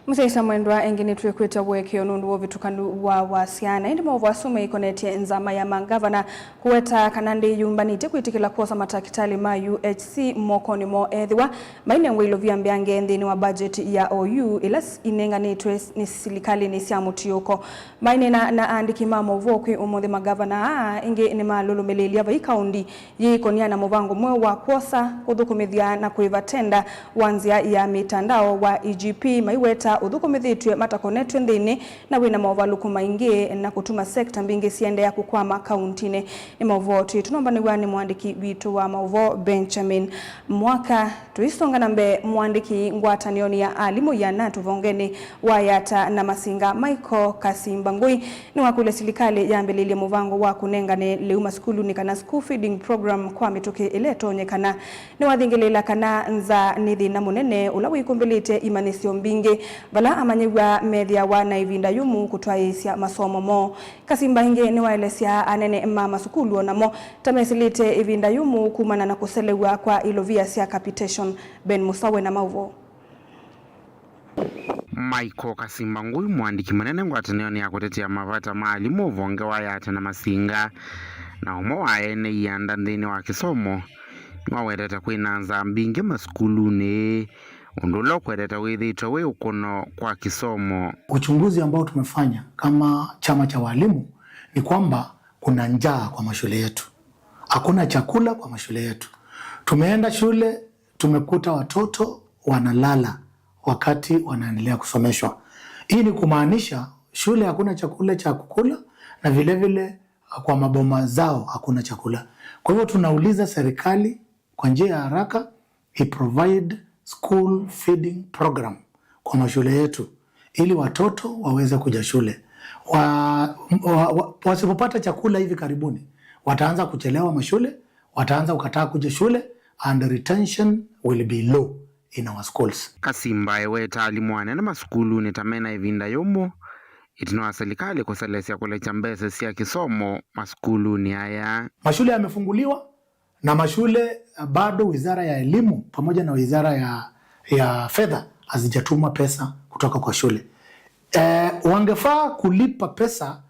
Mũsyaĩĩsya mwendwa, ĩngĩ nĩtwĩkwĩte ũekeo nũndũ wa ũvĩtũkanu wa wasya, na ĩndĩ maũvoo asu maikonetye nzama ya mangavana kũweta kana ndĩyũmbanĩtye kwĩtĩkĩla kwosa matakĩtalĩ ma U H C mokonĩ moo ethĩwa mainengwa ilovia mbeange nthĩnĩ wa budget ya O U ila s- inenganĩtwe s- nĩ silikalĩ nĩ sya mũtiũko. Maineena na aandĩki ma maũvoo kwĩ ũmũnthĩ, mangavana aa ĩngĩ nĩmalũlũmĩlĩĩlya vai kaũndi yĩikonia na mũvango mweũ wa kwosa, kũthũkũmĩthya na kũĩva tenda wa nzĩa ya mĩtandao wa E G P, maiweta ũthũkũmĩthĩtw'e matakonetw'e nthĩnĩ na wĩna movalũku maingĩ na kũtuma sekta mbingĩ siendeea kũkwama kauntinĩ. Nĩ maũvoo twĩtũnombanĩw'a nĩ mũandĩki witũ wa maũvoo Benjamin Mwaka. Tũisonga na mbee, mũandĩki ngwatanĩonĩ ya alimũ ya natu vongenĩ wa Yatta na Masinga, Michael Kasimba Ngui, nĩwakũlya silikalĩ yambĩlĩlye mũvango wa kũnengane lĩu masukulunĩ kana school feeding program kwa mĩtũkĩ ĩla ĩtonyekana. Nĩwathingĩlĩĩla kana nzaa nĩ thĩna mũnene ũla wĩkũmbĩlĩte imanyĩsyo mbingĩ vala amanyĩw'a methĩawa na ĩvinda yũmũ kũtwaĩĩsya masomo moo. Kasimba ĩngĩ nĩwaelesya anene ma masukulu o namo ta mesĩlĩte ĩvinda yũmũ kumana na kũselew'a kwa ilovia sya capitation. Ben Musa wĩ na maũvoo. Michael Kasimba Ngui, mũandĩki mũnene ngwatanĩonĩ ya kũtetea mavata ma alimũ ũvonge wa Yatta na Masinga, na ũmwe wa ene ianda nthĩnĩ wa kĩsomo, nĩwawetete kwĩna nzaa mbingĩ masukulunĩ, ũndũ ũla ũkwetete wĩthĩĩtwe wĩ ũkũno kwa kĩsomo. Uchunguzi ambao tumefanya kama chama cha walimu ni kwamba kuna njaa kwa mashule yetu. Hakuna chakula kwa mashule yetu. Tumeenda shule, tumekuta watoto wanalala wakati wanaendelea kusomeshwa. Hii ni kumaanisha shule hakuna chakula cha kukula na vile vile kwa maboma zao hakuna chakula. Kwa hivyo tunauliza serikali kwa njia ya haraka i provide school feeding program kwa mashule yetu ili watoto waweze kuja shule. Wa, wa, wa, wasipopata chakula hivi karibuni, wataanza kuchelewa mashule, wataanza kukataa kuja shule and retention will be low in our schools. Kasimba eweta alimũ anene masukulunĩ ta mena ĩvinda yũmũ ĩtina wa silikalĩ kũselesya kũlekya mbesa sya kĩsomo masukulunĩ aya. Mashule yamefunguliwa, na mashule, eh, bado wizara ya elimu pamoja na wizara ya, ya fedha hazijatuma pesa kutoka kwa shule. Eh, wangefaa kulipa pesa,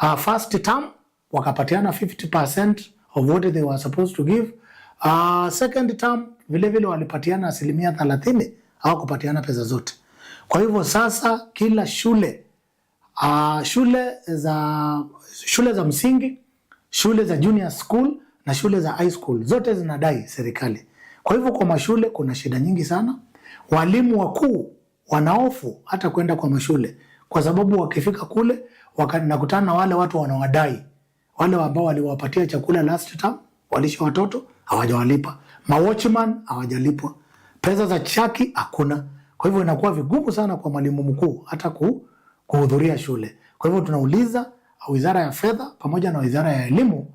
uh, first term wakapatiana fifty percent of what they were supposed to give. Uh, second term vile vile walipatiana asilimia thelathini, hawakupatiana pesa zote. Kwa hivyo sasa kila shule Ah, shule za, shule za msingi, shule za junior school na shule za high school zote zinadai serikali. Kwa hivyo kwa mashule kuna shida nyingi sana. Walimu wakuu wanahofu hata kwenda kwa mashule kwa sababu wakifika kule waka-, nakutana na wale watu wanawadai. Wale ambao waliwapatia chakula last term, walishe watoto, hawajawalipa. Ma watchman hawajalipwa. Pesa za chaki hakuna. Kwa hivyo inakuwa vigumu sana kwa mwalimu mkuu hata ku-, kuhudhuria shule. Kwa hivyo tunauliza Wizara ya Fedha pamoja na Wizara ya Elimu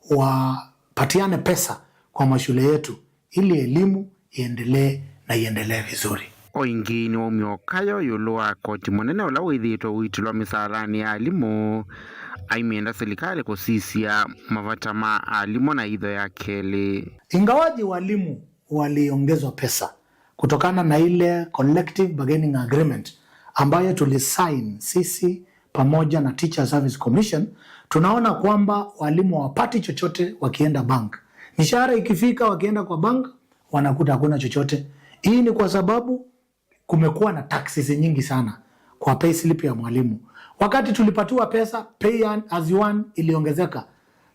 wapatiane pesa kwa mashule yetu ili elimu iendelee na iendelee vizuri. O ĩngĩ nĩwaumya ũkayo ĩũlũ wa koti mũnene ũla wĩthĩĩtwe ũitĩlwa mĩsaalanĩ ya alimũ, aimyenda silikalĩ kũsisya mavata ma alimũ na itho ya kelĩ. Ingawaji walimu waliongezwa pesa kutokana na ile collective bargaining agreement ambayo tulisign sisi pamoja na Teacher Service Commission, tunaona kwamba walimu hawapati chochote wakienda bank. Mishahara ikifika, wakienda kwa bank, wanakuta hakuna chochote. Hii ni kwa sababu kumekuwa na taxes nyingi sana kwa payslip ya mwalimu. Wakati tulipatiwa pesa, pay as you earn iliongezeka.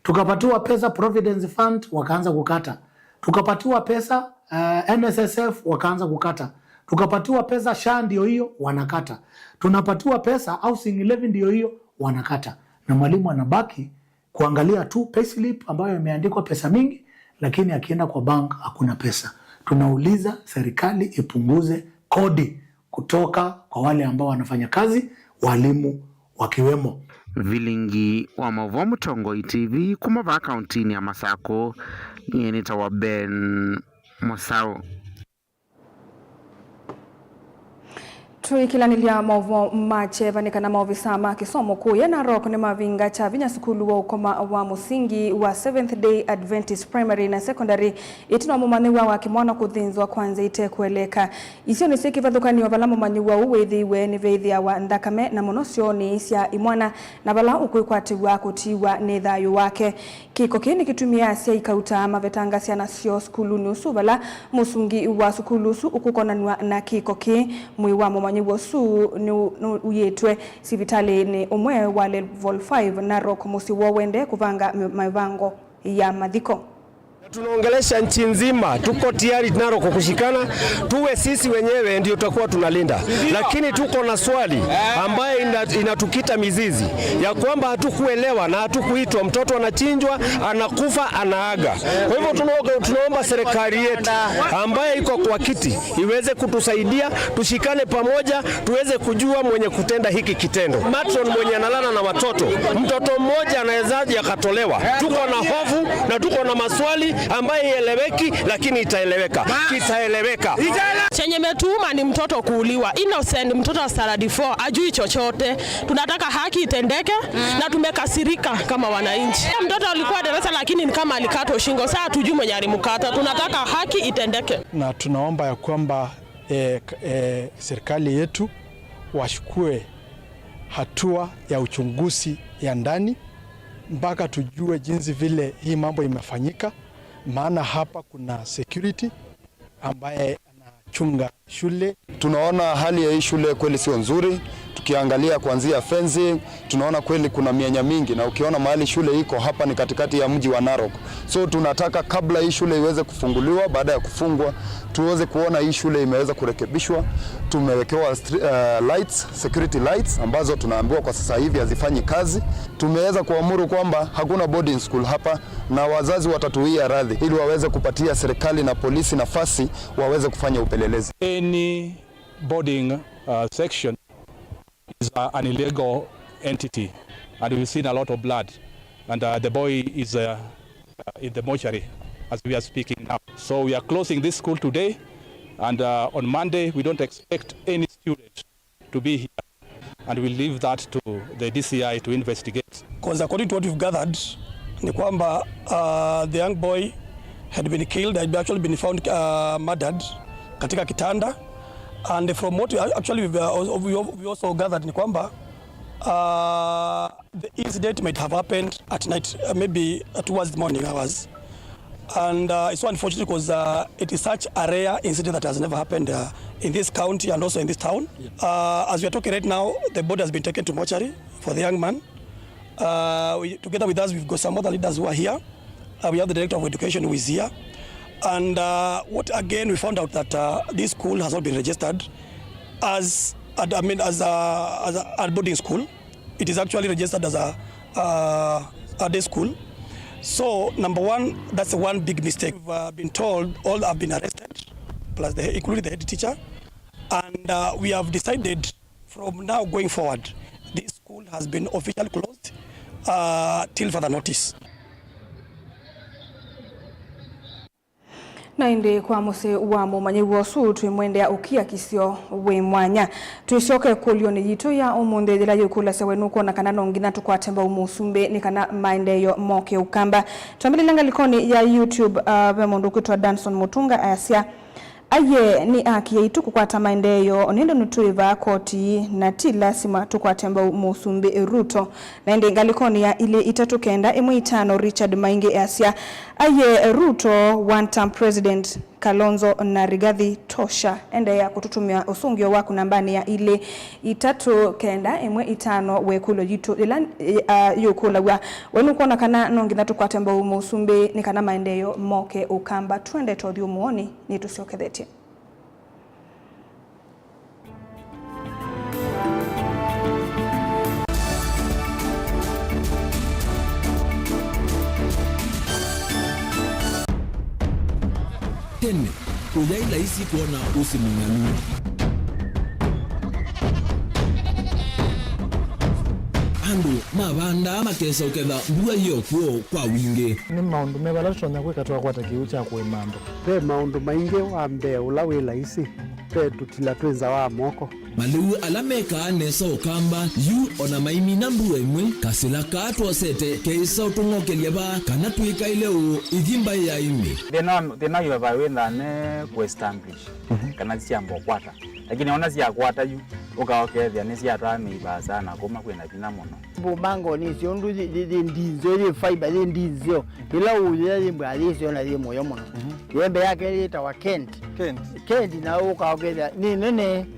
Tukapatiwa pesa Providence Fund, wakaanza kukata. Tukapatiwa pesa, eh, N S S F, wakaanza kukata. Tukapatiwa pesa SHA, ndio hiyo, wanakata. Tunapatiwa pesa Housing Levy, ndio hiyo, wanakata. Na mwalimu anabaki kuangalia tu payslip ambayo imeandikwa pesa mingi, lakini akienda kwa bank hakuna pesa. Tunauliza serikali ipunguze kodi kutoka kwa wale ambao wanafanya kazi, walimu wakiwemo. Vilingi wa maũvoo Mũtongoi T V kuma vaa kauntinĩ ya Masakũ, nyie nĩtawa Ben Mũsaũ. Tũikĩlanĩlya maũvoo ma kyeva nĩ kana maovisaa ma kĩsomo kũya Narok nĩmavinga kya vinya sukulu wa ũkoma wa mũsingi wa Seventh Day Adventist Primary na Secondary ĩtina wa mũmanyĩw'a wa kĩmwana kũthĩnzwa kwa nzĩa ĩtekũeleka. Isio nĩsyĩ kĩvathũkany'o vala mũmanyĩw'a ũũ wĩthĩiwe nĩveĩthĩawa nthakame, na mũno syoonĩ sya imwana, na vala ũkwĩkwatĩw'a kũtiwa nĩ thayũ wake. Kĩko kĩĩ nĩkĩtumie asyai kauta mavetanga syana syoo sukulunĩ ũsu, vala mũsungi wa sukulu ũsu ũkũkonanw'a na kĩko kĩĩ. Mwĩĩ wa mũmanyĩw'a ũsu nĩ, nĩũiĩtwe sivitalĩnĩ ũmwe wa Level five Narok, mũsyĩ woo ũendee kũvanga mĩ-, mĩvango ya mathiko. Na tunaongelesha nchi nzima, tuko tayari Narok kushikana, tuwe sisi wenyewe ndio tutakuwa tunalinda. Lakini tuko na swali ambayo ina-, inatukita mizizi, ya kwamba hatukuelewa na hatukuitwa, mtoto anachinjwa, anakufa, anaaga. Kwa hivyo tunaomba, tunaomba serikali yetu ambayo iko kwa kiti iweze kutusaidia, tushikane pamoja, tuweze kujua mwenye kutenda hiki kitendo. Matron mwenye analala na watoto, mtoto mmoja anawezaje akatolewa? Tuko na hofu na tuko na maswali ambayo haieleweki, lakini itaeleweka. Kitaeleweka. Chenye imetuuma ni mtoto kuuliwa. Innocent mtoto wa standard four, hajui chochote. Tunataka haki itendeke na tumekasirika kama wananchi. Mtoto alikuwa darasa, lakini ni kama alikatwa shingo. Sasa hatujui mwenye alimkata. Tunataka haki itendeke. Na tunaomba ya kwamba eh, k-, eh, serikali yetu wachukue hatua ya uchunguzi ya ndani mpaka tujue jinsi vile hii mambo imefanyika, maana hapa kuna security ambaye anachunga shule. Tunaona hali ya hii shule kweli sio nzuri. Tukiangalia kuanzia fencing, tunaona kweli kuna mianya mingi, na ukiona mahali shule iko hapa ni katikati ya mji wa Narok. So tunataka kabla hii shule iweze kufunguliwa, baada ya kufungwa, tuweze kuona hii shule imeweza kurekebishwa, tumewekewa stri-, eh, lights, security lights ambazo tunaambiwa kwa sasa hivi hazifanyi kazi. Tumeweza kuamuru kwamba hakuna boarding school hapa na wazazi watatuia radhi ili waweze kupatia serikali na polisi nafasi waweze kufanya upelelezi. Any boarding, uh, section is, uh, an illegal entity, and we've seen a lot of blood, and, uh, the boy is, uh, uh, in the mortuary as we are speaking now. So we are closing this school today, and, uh, on Monday we don't expect any student to be here, and we'll leave that to the D C I to investigate. 'Cause according to what we've gathered, ni kwamba, uh, the young boy had been killed, had actually been found, uh, murdered katika kitanda. And from what we actually, we've, uh, we, we also gathered ni kwamba, uh, the incident might have happened at night, uh, maybe towards the morning hours. And, uh, it's so unfortunate 'cause, uh, it is such a rare incident that has never happened, uh, in this county and also in this town. Uh, as we are talking right now, the body has been taken to mortuary for the young man. Uh, we, together with us, we've got some other leaders who are here. Uh, we have the director of education who is here. And, uh, what again, we found out that, uh, this school has not been registered as, I mean, as a, as a, a boarding school. It is actually registered as a, uh, a day school. So, number one, that's one big mistake. We've uh, been told all have been arrested, plus the, including the head teacher. And uh, we have decided from now going forward, this school has been officially closed uh, till further notice. Na ĩndĩ kwa mũsyĩ wa mũmanyĩw'a ũsu, twĩmwendea ũkiakisyo wĩ mwanya. Twĩsyoke ĩkũlyo-nĩ yitũ ya ũmũnthĩ, yĩla yĩkũlasya, we nũkwona kana no nginya tũkwate mbau mũsumbĩ nĩ kana maendeeo moke Ũkamba? Twambĩlĩle ngalĩkonĩ ya YouTube, uh, ve mũndũ ũkwĩtwa Danson Mũtunga asya, Aiee, nĩ haki yaitũ kũkwata maendeeo, nĩndĩ nĩtwĩvaa koti, na ti lasima tũkwate mbau mũsumbĩ Ruto. Na ĩndĩ ngalĩkonĩ ya ilĩ itatũ kenda ĩmwe itano, Richard Maingi asya, aiee, Ruto, one term president, Kalonzo na Rigathi, tosha. Endeea kũtũtũmĩa ũsũngĩo waku nambanĩ ya ilĩ itatũ kenda ĩmwe itano wa ĩkũlyo yitũ yĩla, eh, ah, yũkũlaw'a, we nũkwona kana no nginya tũkwate mbau mũsumbĩ nĩ kana maendeeo moke Ũkamba? Twendete ũthyũmũonĩ. Nĩtũsyokethetye. Tene, ũyaĩ laisi kwona ũsĩ mũng'alu. Andũ mavandaa makesa ũketha mbua yĩ o kw'o kwa wingĩ. Nĩ maũndũ meva ala tũtonya kwĩka twakwata kĩw'ũ kya kũĩma andũ? Ve maũndũ maingĩ. Wa mbee ũla wĩ laisi, ve tũtila twĩ nza wa moko. Malĩu ala mekaa nesa Ũkamba yu o na maimina mbua ĩmwe, kasĩla kaa twosete keĩsa ũtũng'okelya vaa kana twĩkaĩle ũũ ithi mbaĩ ya ĩmĩ. Thĩna, thĩna wĩ vaa wĩ nthane kũ establish, mhm, kana syamba ũkwata. Lakini ona syakwata yu, ũka ũkethĩa nĩsyatwaa mĩi vaasa na kũma kwĩna vinya mũno. Mbũmango nĩsyo ũndũ yĩ, yĩ, yĩ ndinzeo, yĩ fiber, yĩ ndinzeo. Ĩla ũyĩa yĩ mbwa yĩsyo na yĩ mũyo mũno. Mhm. Yembe yake yĩtawa Kent. Kent. Kent na ũka ũkethĩa nĩ nene. Mhm.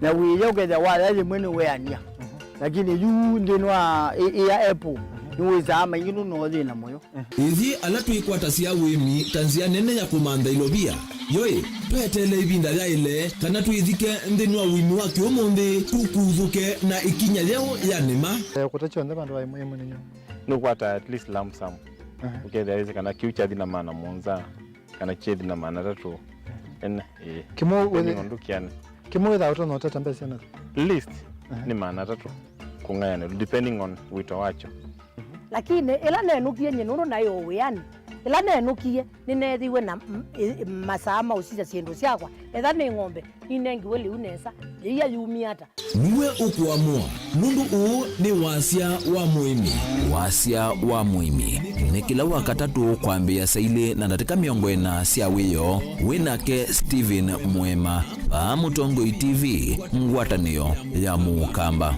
Na wĩya ũkethĩa waya yĩmwe nĩ weania. Mhm. Lakini yu nthĩnĩ wa ĩ, ĩ ya apple, mhm, nĩ wĩsaa maingĩ nũno thĩna mũyo. Ithyĩ ala twĩkwatasya ũĩmi ta nzĩa nene ya kũmantha ilovia, yoĩ, tweteele ĩvinda yaĩle kana twĩthike nthĩnĩ wa ũĩmi wa kĩũmũnthĩ, tũkuthũke na ĩkinya yeũ ya nĩma. Eh, kũta kyonthe vandũ va ĩmwe ĩmwe nĩ nyũmũ. Nũkwata at least lump sum. Aha. Ũkethĩa wĩsĩ kana kĩu kyathi na maana mũonza, kana kyethi na maana atatũ. Ene, ĩĩ. Kĩmwe depending wĩthĩ-, on ndũkĩanĩ. Kĩmwe wĩthaa ũtonya ũtata mbesa na? Least, aha, nĩ maana atatũ kũng'ayanĩlwa, depending on wĩto wakyo. Lakini ĩla nenũkie nyie nũndũ naĩ o wĩanĩ, ĩla nenũkie nĩneethĩiwe na m-, ĩ-, masaa ma ũsisya syĩndũ syakwa, etha nĩ ng'ombe, ninengiwe lĩu nesa, yĩia yumie ata? Nĩwe ũkũamũa, nũndũ ũũ nĩ wasya wa mũĩmi. Wasya wa mũĩmi nĩ kĩla Wakatatũ kwambĩĩa saa ilĩ na ndatĩka mĩongo ĩna sya wĩoo. Wĩ nake Stephen Mwema, vaa Mũtongoi T V, ngwatanĩo ya Mũkamba.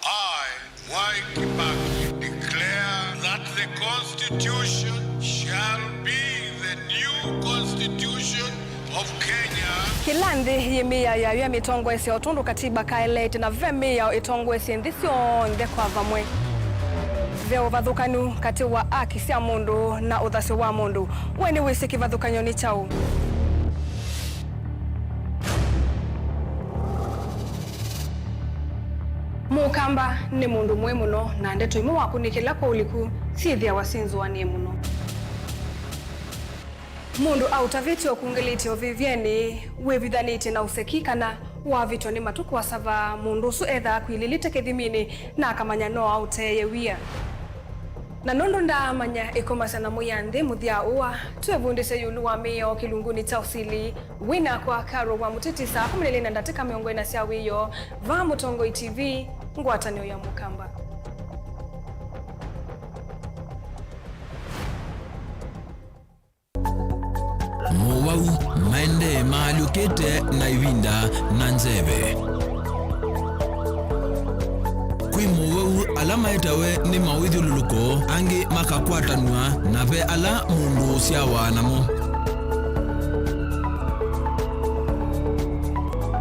I, Mwai Kibaki, declare that the Constitution shall be the new Constitution of Kenya. Kĩla nthĩ yĩ mĩao yayo ya mĩtongoesya o tondũ katiba kaeleete, na ve mĩao ĩtongoesye nthĩ syonthe kwa vamwe. Ve ũvathũkanu katĩ wa haki sya mũndũ na ũthasyo wa mũndũ. We nĩwĩsĩ kĩvathũkany'o nĩ kyaũ? Mũkamba nĩ mũndũ mũĩ mũno, na ndeto imwe wakũnĩkĩla kwa ũliku syĩthĩawa syĩnzũanĩe mũno. Mũndũ aũtavĩtye ũkungĩlĩtye ũvĩvyenĩ, wĩvithanĩtye na ũseki, kana wavĩtwa nĩ matukũ asavaa, mũndũ ũsu ethaa akwilĩlĩte kĩthiminĩ na akamanya no aũteeye wia. Na nũndũ ndaamanya ĩkomasya na mũya nthĩ mũthya ũa, twĩvundĩsye ĩũlũ wa mĩao kĩlungunĩ kya ũsili. Wĩ nakwa Carol wa Mũtiti, saa kũmi na ilĩ na ndatĩka mĩongo ĩna sya wĩoo, vaa Mũtongoi T V, ngwatanĩo ya Mũkamba. Mowau maendee maalyũkĩte na ĩvinda na nzeve. Kwĩ mowau ala maetawe nĩ mawĩthyũlũlũko, angĩ makakwatanw'a, na ve ala mũndũ ũsyawa namo.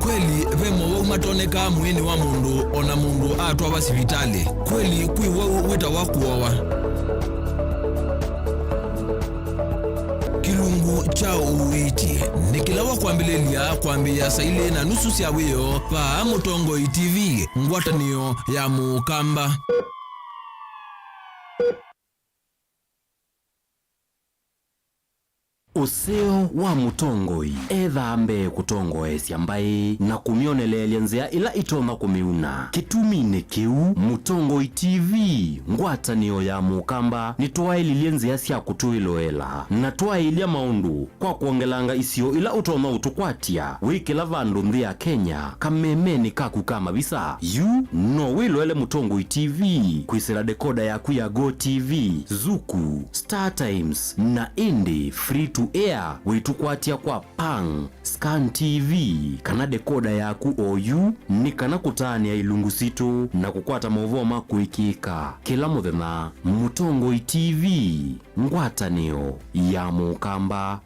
Kweli, ve mowau matonekaa mwĩĩnĩ wa mũndũ o na mũndũ atwawa sivitalĩ. Kweli, kwĩ wau wĩtawa kũowa. Kĩlungu Kya ũiiti nĩ kĩla wa kwambĩlĩlya kwambĩĩa saa ilĩ na nusu sya wĩoo vaa Mũtongoi T V, ngwatanĩo ya Mũkamba. Ũseo wa mũtongoi ethaa mbee kũtongoesya mbaĩ na kũmyoneleelya nzĩa ĩla ĩtonya kũmĩuna. Kĩtuminĩ kĩu, Mũtongoi T V, ngwatanĩo ya Mũkamba, nĩtwaĩlilye nzĩa sya kũtwĩloela na twaĩlya maũndũ kwa kwongelanga isio ila ũtonya ũtũkwatya wĩ kĩla vandũ nthĩ ya Kenya kamemenĩ kaku ka mavisa. Yu no wĩloele Mũtongoi T V kwĩsĩla dekoda yaku ya Go T V, Zuku, Star Times, na ĩndĩ free to air wĩtũkwatya kwa Pang, Scan T V, kana dekoda yaku oyu, nĩ kana kũtaanĩa ilungu sitũ na kũkwata maũvoo ma kũĩkĩĩka kĩla mũthenya. Mũtongoi T V, ngwatanĩo ya Mũkamba.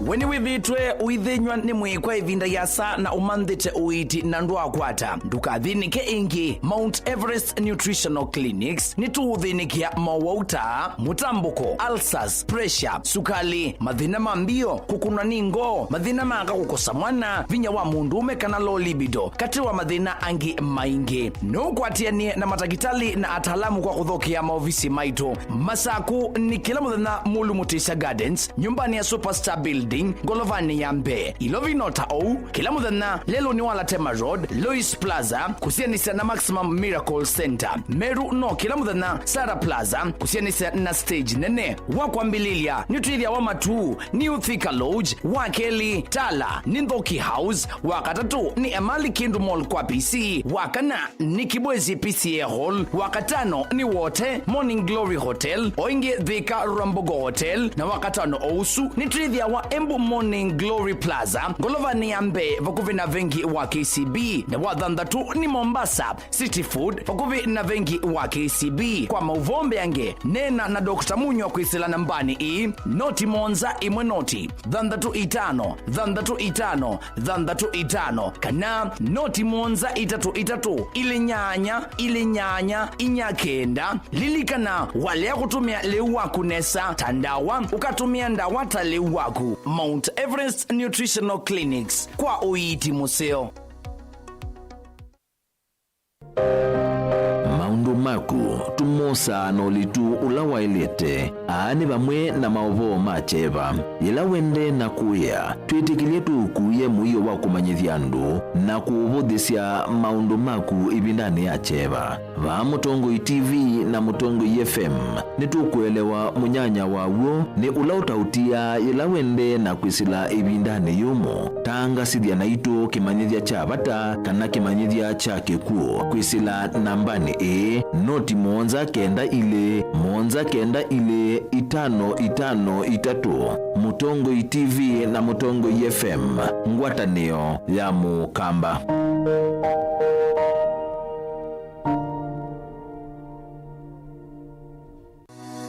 We nĩwĩthĩĩtwe ũithĩnyw'a nĩ mwĩĩ kwa ĩvinda yĩasa na ũmanthĩte ũiiti na ndwaakwata? Ndũkathĩnĩke ĩngĩ. Mount Everest Nutritional Clinics nĩtũũthĩnĩkĩa mowau ta mũtambũko, ulcers, pressure, sukali, mathĩna ma mbio, kũkũnwa nĩ ngoo, mathĩna ma aka kũkosa mwana, vinya wa mũndũũme kana low libido, katĩ wa mathĩna angĩ maingĩ. No ũkwatĩanĩe na matakĩtalĩ na ataalamu kwa kũthokea maovisi maitũ. Masaku nĩ kĩla mũthenya Mulu Mutisya Gardens, nyũmbanĩ ya Superstar Building, ngolovanĩ ya mbee. Ilovi no ta ũu, kĩla mũthenya lelũnĩ wa Latema Road, Lois Plaza, kũsianĩsya na Maximum Miracle Center. Meru no kĩla mũthenya Sarah Plaza, kũsianĩsya na stage nene. Wa kwambĩlĩlya, nĩtwĩthĩawa Matuu, New Thika Lodge, wa kelĩ, Tala, nĩ Nthoki House, wa katatũ, nĩ Emali Kindu Mall kwa P C, wa kana, nĩ Kibwezi P C A Hall, wa katano nĩ Wote Morning Glory Hotel, o ĩngĩ Thika Rambogo Hotel, na wa katano o ũsu nĩtwĩthĩawa Embu Morning Glory Plaza, ngolovanĩ ya mbee vakuvĩ na vengi wa K C B, na wa thanthatũ nĩ Mombasa City Food vakuvĩ na vengi wa K C B. Kwa maũvoo mbeange, neena na Doctor Munywa kwĩsĩla nambanĩ ĩĩ, noti mũonza ĩmwe noti, thanthatũ itano, thanthatũ itano, thanthatũ itano, kana noti mũonza itatũ itatũ, ilĩ nyanya, ilĩ nyanya, inya kenda. Lilikana, walea kũtũmĩa lĩu waku nesa ta ndawa, ũkatũmĩa ndawa ta lĩu waku. Mount Everest Nutritional Clinics, kwa ũiiti mũseo. Maũndũ maku tũmosaa na ũlitu ũla waĩlĩte. Aa nĩ vamwe na maũvoo ma kyeva. Yĩla wendee na kũĩa, twĩtĩkĩlye tũũkuĩe mũio wa kũmanyĩthya andũ na kũũvũthĩsya maũndũ maku ĩvindanĩ ya kyeva. Vaa Mũtongoi T V na Mũtongoi F M, nĩtũkũelewa mũnyanya waw'o nĩ ũla ũtaũtiaa yĩla wendee na kwĩsĩla ĩvindanĩ yũmũ. Tangasĩthya naitũ kĩmanyĩthya kya vata kana kĩmanyĩthya kya kĩkw'ũ kwĩsĩla nambanĩ ĩĩ, noti mũonza kenda ilĩ, mũonza kenda ilĩ, itano itano itatũ. Mũtongoi T V na Mũtongoi F M, ngwatanĩo ya Mũkamba.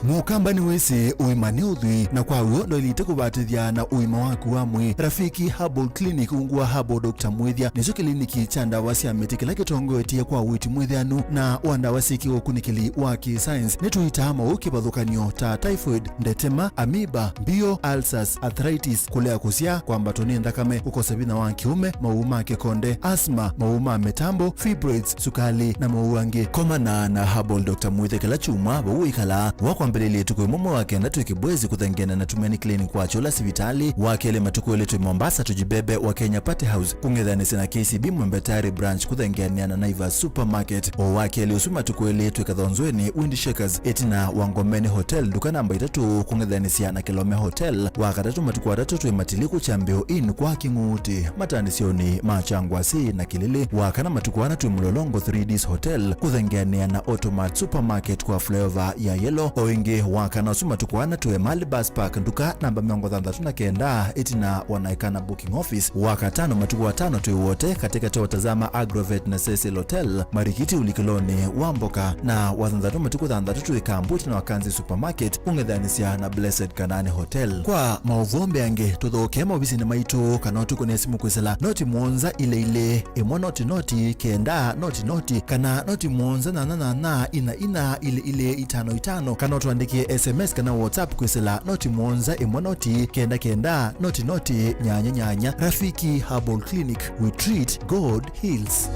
Mũkamba nĩwĩsĩ ũima nĩ ũthwii, na kwa w'o ndwaĩlĩte kũvatĩthya na ũima waku wa mwĩĩ. Rafiki Herbal Clinic ungu wa Herbal Doctor Mwĩthya nĩkyo kĩliniki kya ndawa sya mĩtĩ kĩla kĩtongoetye kwa ũiiti mwĩthĩanu na wa ndawa syĩ kĩũkunĩkĩli wa kĩ-science. Nĩtũitaa maũũ kĩvathũkany'o ta typhoid, ndetema, amoeba, mbio, ulcers, arthritis, kũlea kũsyaa, kwambatwa nĩ nthakame, kũkosa vinya wa kĩũme, maũũ ma kĩkonde, asthma, maũũ ma mĩtambo, fibroids, sukali, na maũũ angĩ. Komana na Herbal Doctor Mwĩthya kĩla kyumwa vau wĩkalaa. Wakwambĩlĩlya ĩtukũ ĩmwe mwei wa kenda twĩ Kibwezi kũthengeana na Tumaini Clinic wa Kyũla sivitalĩ. Wa kelĩ matukũ elĩ twĩ Mombasa Tujibebe wa Kenya Party House kũng'ethanĩsya na K C B Mwembe Tayari Branch kũthengeanĩa na Naivas Supermarket. O wa kelĩ ũsu matukũ elĩ twĩ Kathonzweni Wind Shakers ĩtina wa Ngomeni Hotel nduka namba itatũ kũng'ethanĩsya na Kilome Hotel. Wa katatũ matukũ atatũ twĩ Matiliku Kyambĩo Inn kwa Kĩng'uti mataanĩsyonĩ ma Kyangwasi na Kilili. Wa kana matukũ ana twĩ Mlolongo three Ds Hotel kũthengeanĩa na Automat Supermarket kwa flyover ya Yellow. O ĩngĩ wa kana ũsu matukũ ana twĩ Mali Bus Park nduka namba mĩongo thanthatũ na kenda ĩtina wa Naikana Booking Office. Wa katano matukũ atano twĩ Wote katĩkatĩ wa Tazama Agrovet na Cecil Hotel, Marikiti ũlikĩlonĩ wa mboka, na wa thanthatũ matukũ thanthatũ twĩ Kambuti na Wakanzi Supermarket kũng'ethanĩsya na Blessed Kanani Hotel. Kwa maũvoo mbeange, tũthokee maovisinĩ maitũ kana ũtũkũnĩe simũ kwĩsĩla noti mũonza ilĩ ilĩ, ĩmwe noti noti, kenda noti noti, kana noti mũonza nyanya nyanya, ina ina, ilĩ ilĩ, itano itano, kana ũtũanĩe Andĩkĩe S M S kana WhatsApp kwĩsĩla noti mũonza ĩmwe noti kenda kenda noti noti nyanya nyanya. Rafiki Herbal Clinic, we treat, God heals.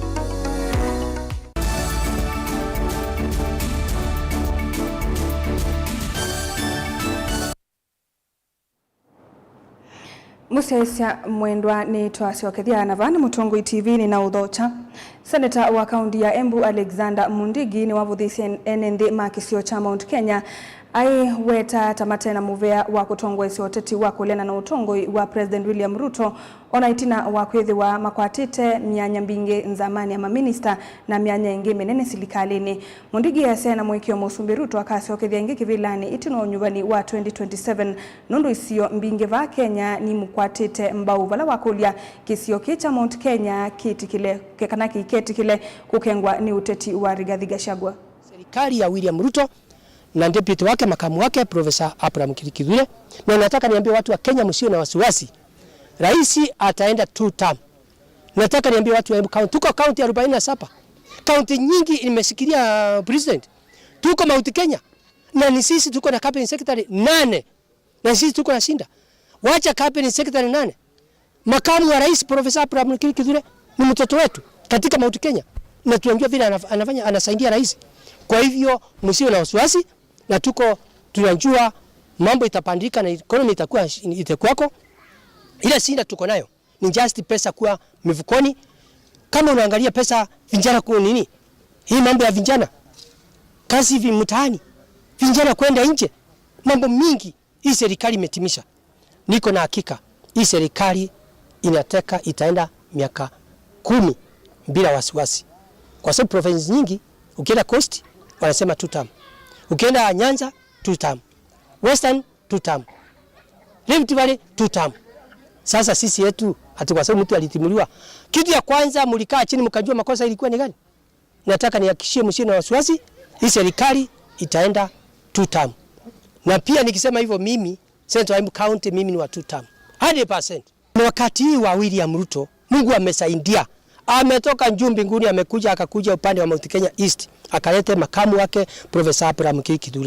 Mũsyaĩĩsya mwendwa, nĩtwasyokethya na vaa nĩ Mũtongoi T V nĩ na ũthokya. Seneta wa kaunti ya Embu Alexander Mundigi nĩwavũthĩsye ene nthĩ ma kĩsio kya Mount Kenya aiweta ta mate na mũvea wa kũtongoesya ũteti wa kũleana na ũtongoi wa President William Ruto, ona ĩtina wa kwĩthĩwa makwatĩte myanya mbingĩ nzamanĩ ya maminista na myanya ĩngĩ mĩnene silikalĩnĩ. Mundigi easya ena mũĩkĩĩo Mũsumbĩ Ruto akasyokethya ĩngĩ kĩvĩlanĩ ĩtina wa ũnyuvani wa twenty twenty-seven, nũndũ isio mbingĩ vaa Kenya nimũkwatĩte mbau vala wakũlya kĩsio kĩĩ kya Mount Kenya kĩtĩkĩle, ke-, kana kĩiketĩkĩle kũkengwa nĩ ũteti wa Rigathi Gachagua. Serikali ya William Ruto na deputy wake, makamu wake, Professor Abraham Kithure. Na nataka niambie watu wa Kenya, msiwe na wasiwasi. Rais ataenda two term. Nataka niambie watu wa Embu County, tuko county arobaini na saba. County nyingi imeshikilia president. Tuko Mount Kenya. Na ni sisi tuko na cabinet secretary nane. Na sisi tuko na shinda. Wacha cabinet secretary nane. Makamu wa rais Professor Abraham Kithure ni mtoto wetu katika Mount Kenya. Na tunajua vile anaf-, anafanya, anasaidia rais. Kwa hivyo, msiwe na wasiwasi, na tuko, tunajua mambo itapandika na economy itakuwa, itakuwako. Ile shinda tuko nayo ni just pesa kuwa mifukoni. Kama unaangalia pesa, vijana ku nini? Hii mambo ya vijana, kazi vi-, mtaani, vijana kwenda nje, mambo mingi hii serikali imetimisha. Niko na hakika hii serikali inateka itaenda miaka kumi bila wasiwasi, kwa sababu provinces nyingi, ukienda Coast wanasema two term, ukienda Nyanza two term, Western two term, Rift Valley two term. Sasa sisi yetu, ati kwa sababu mtu alitimuliwa, kitu ya kwanza mlikaa chini mkajua makosa ilikuwa ni gani? Nataka nihakikishie msiwe na wasiwasi, hii serikali itaenda two term. Na pia nikisema hivyo mimi, Central Embu County, mimi ni wa two term. Hundred percent. Ni wakati hii wa William Ruto, Mungu amesaidia. Ametoka juu mbinguni, amekuja, akakuja upande wa Mount Kenya East, akalete makamu wake, Professor Abraham Kithure.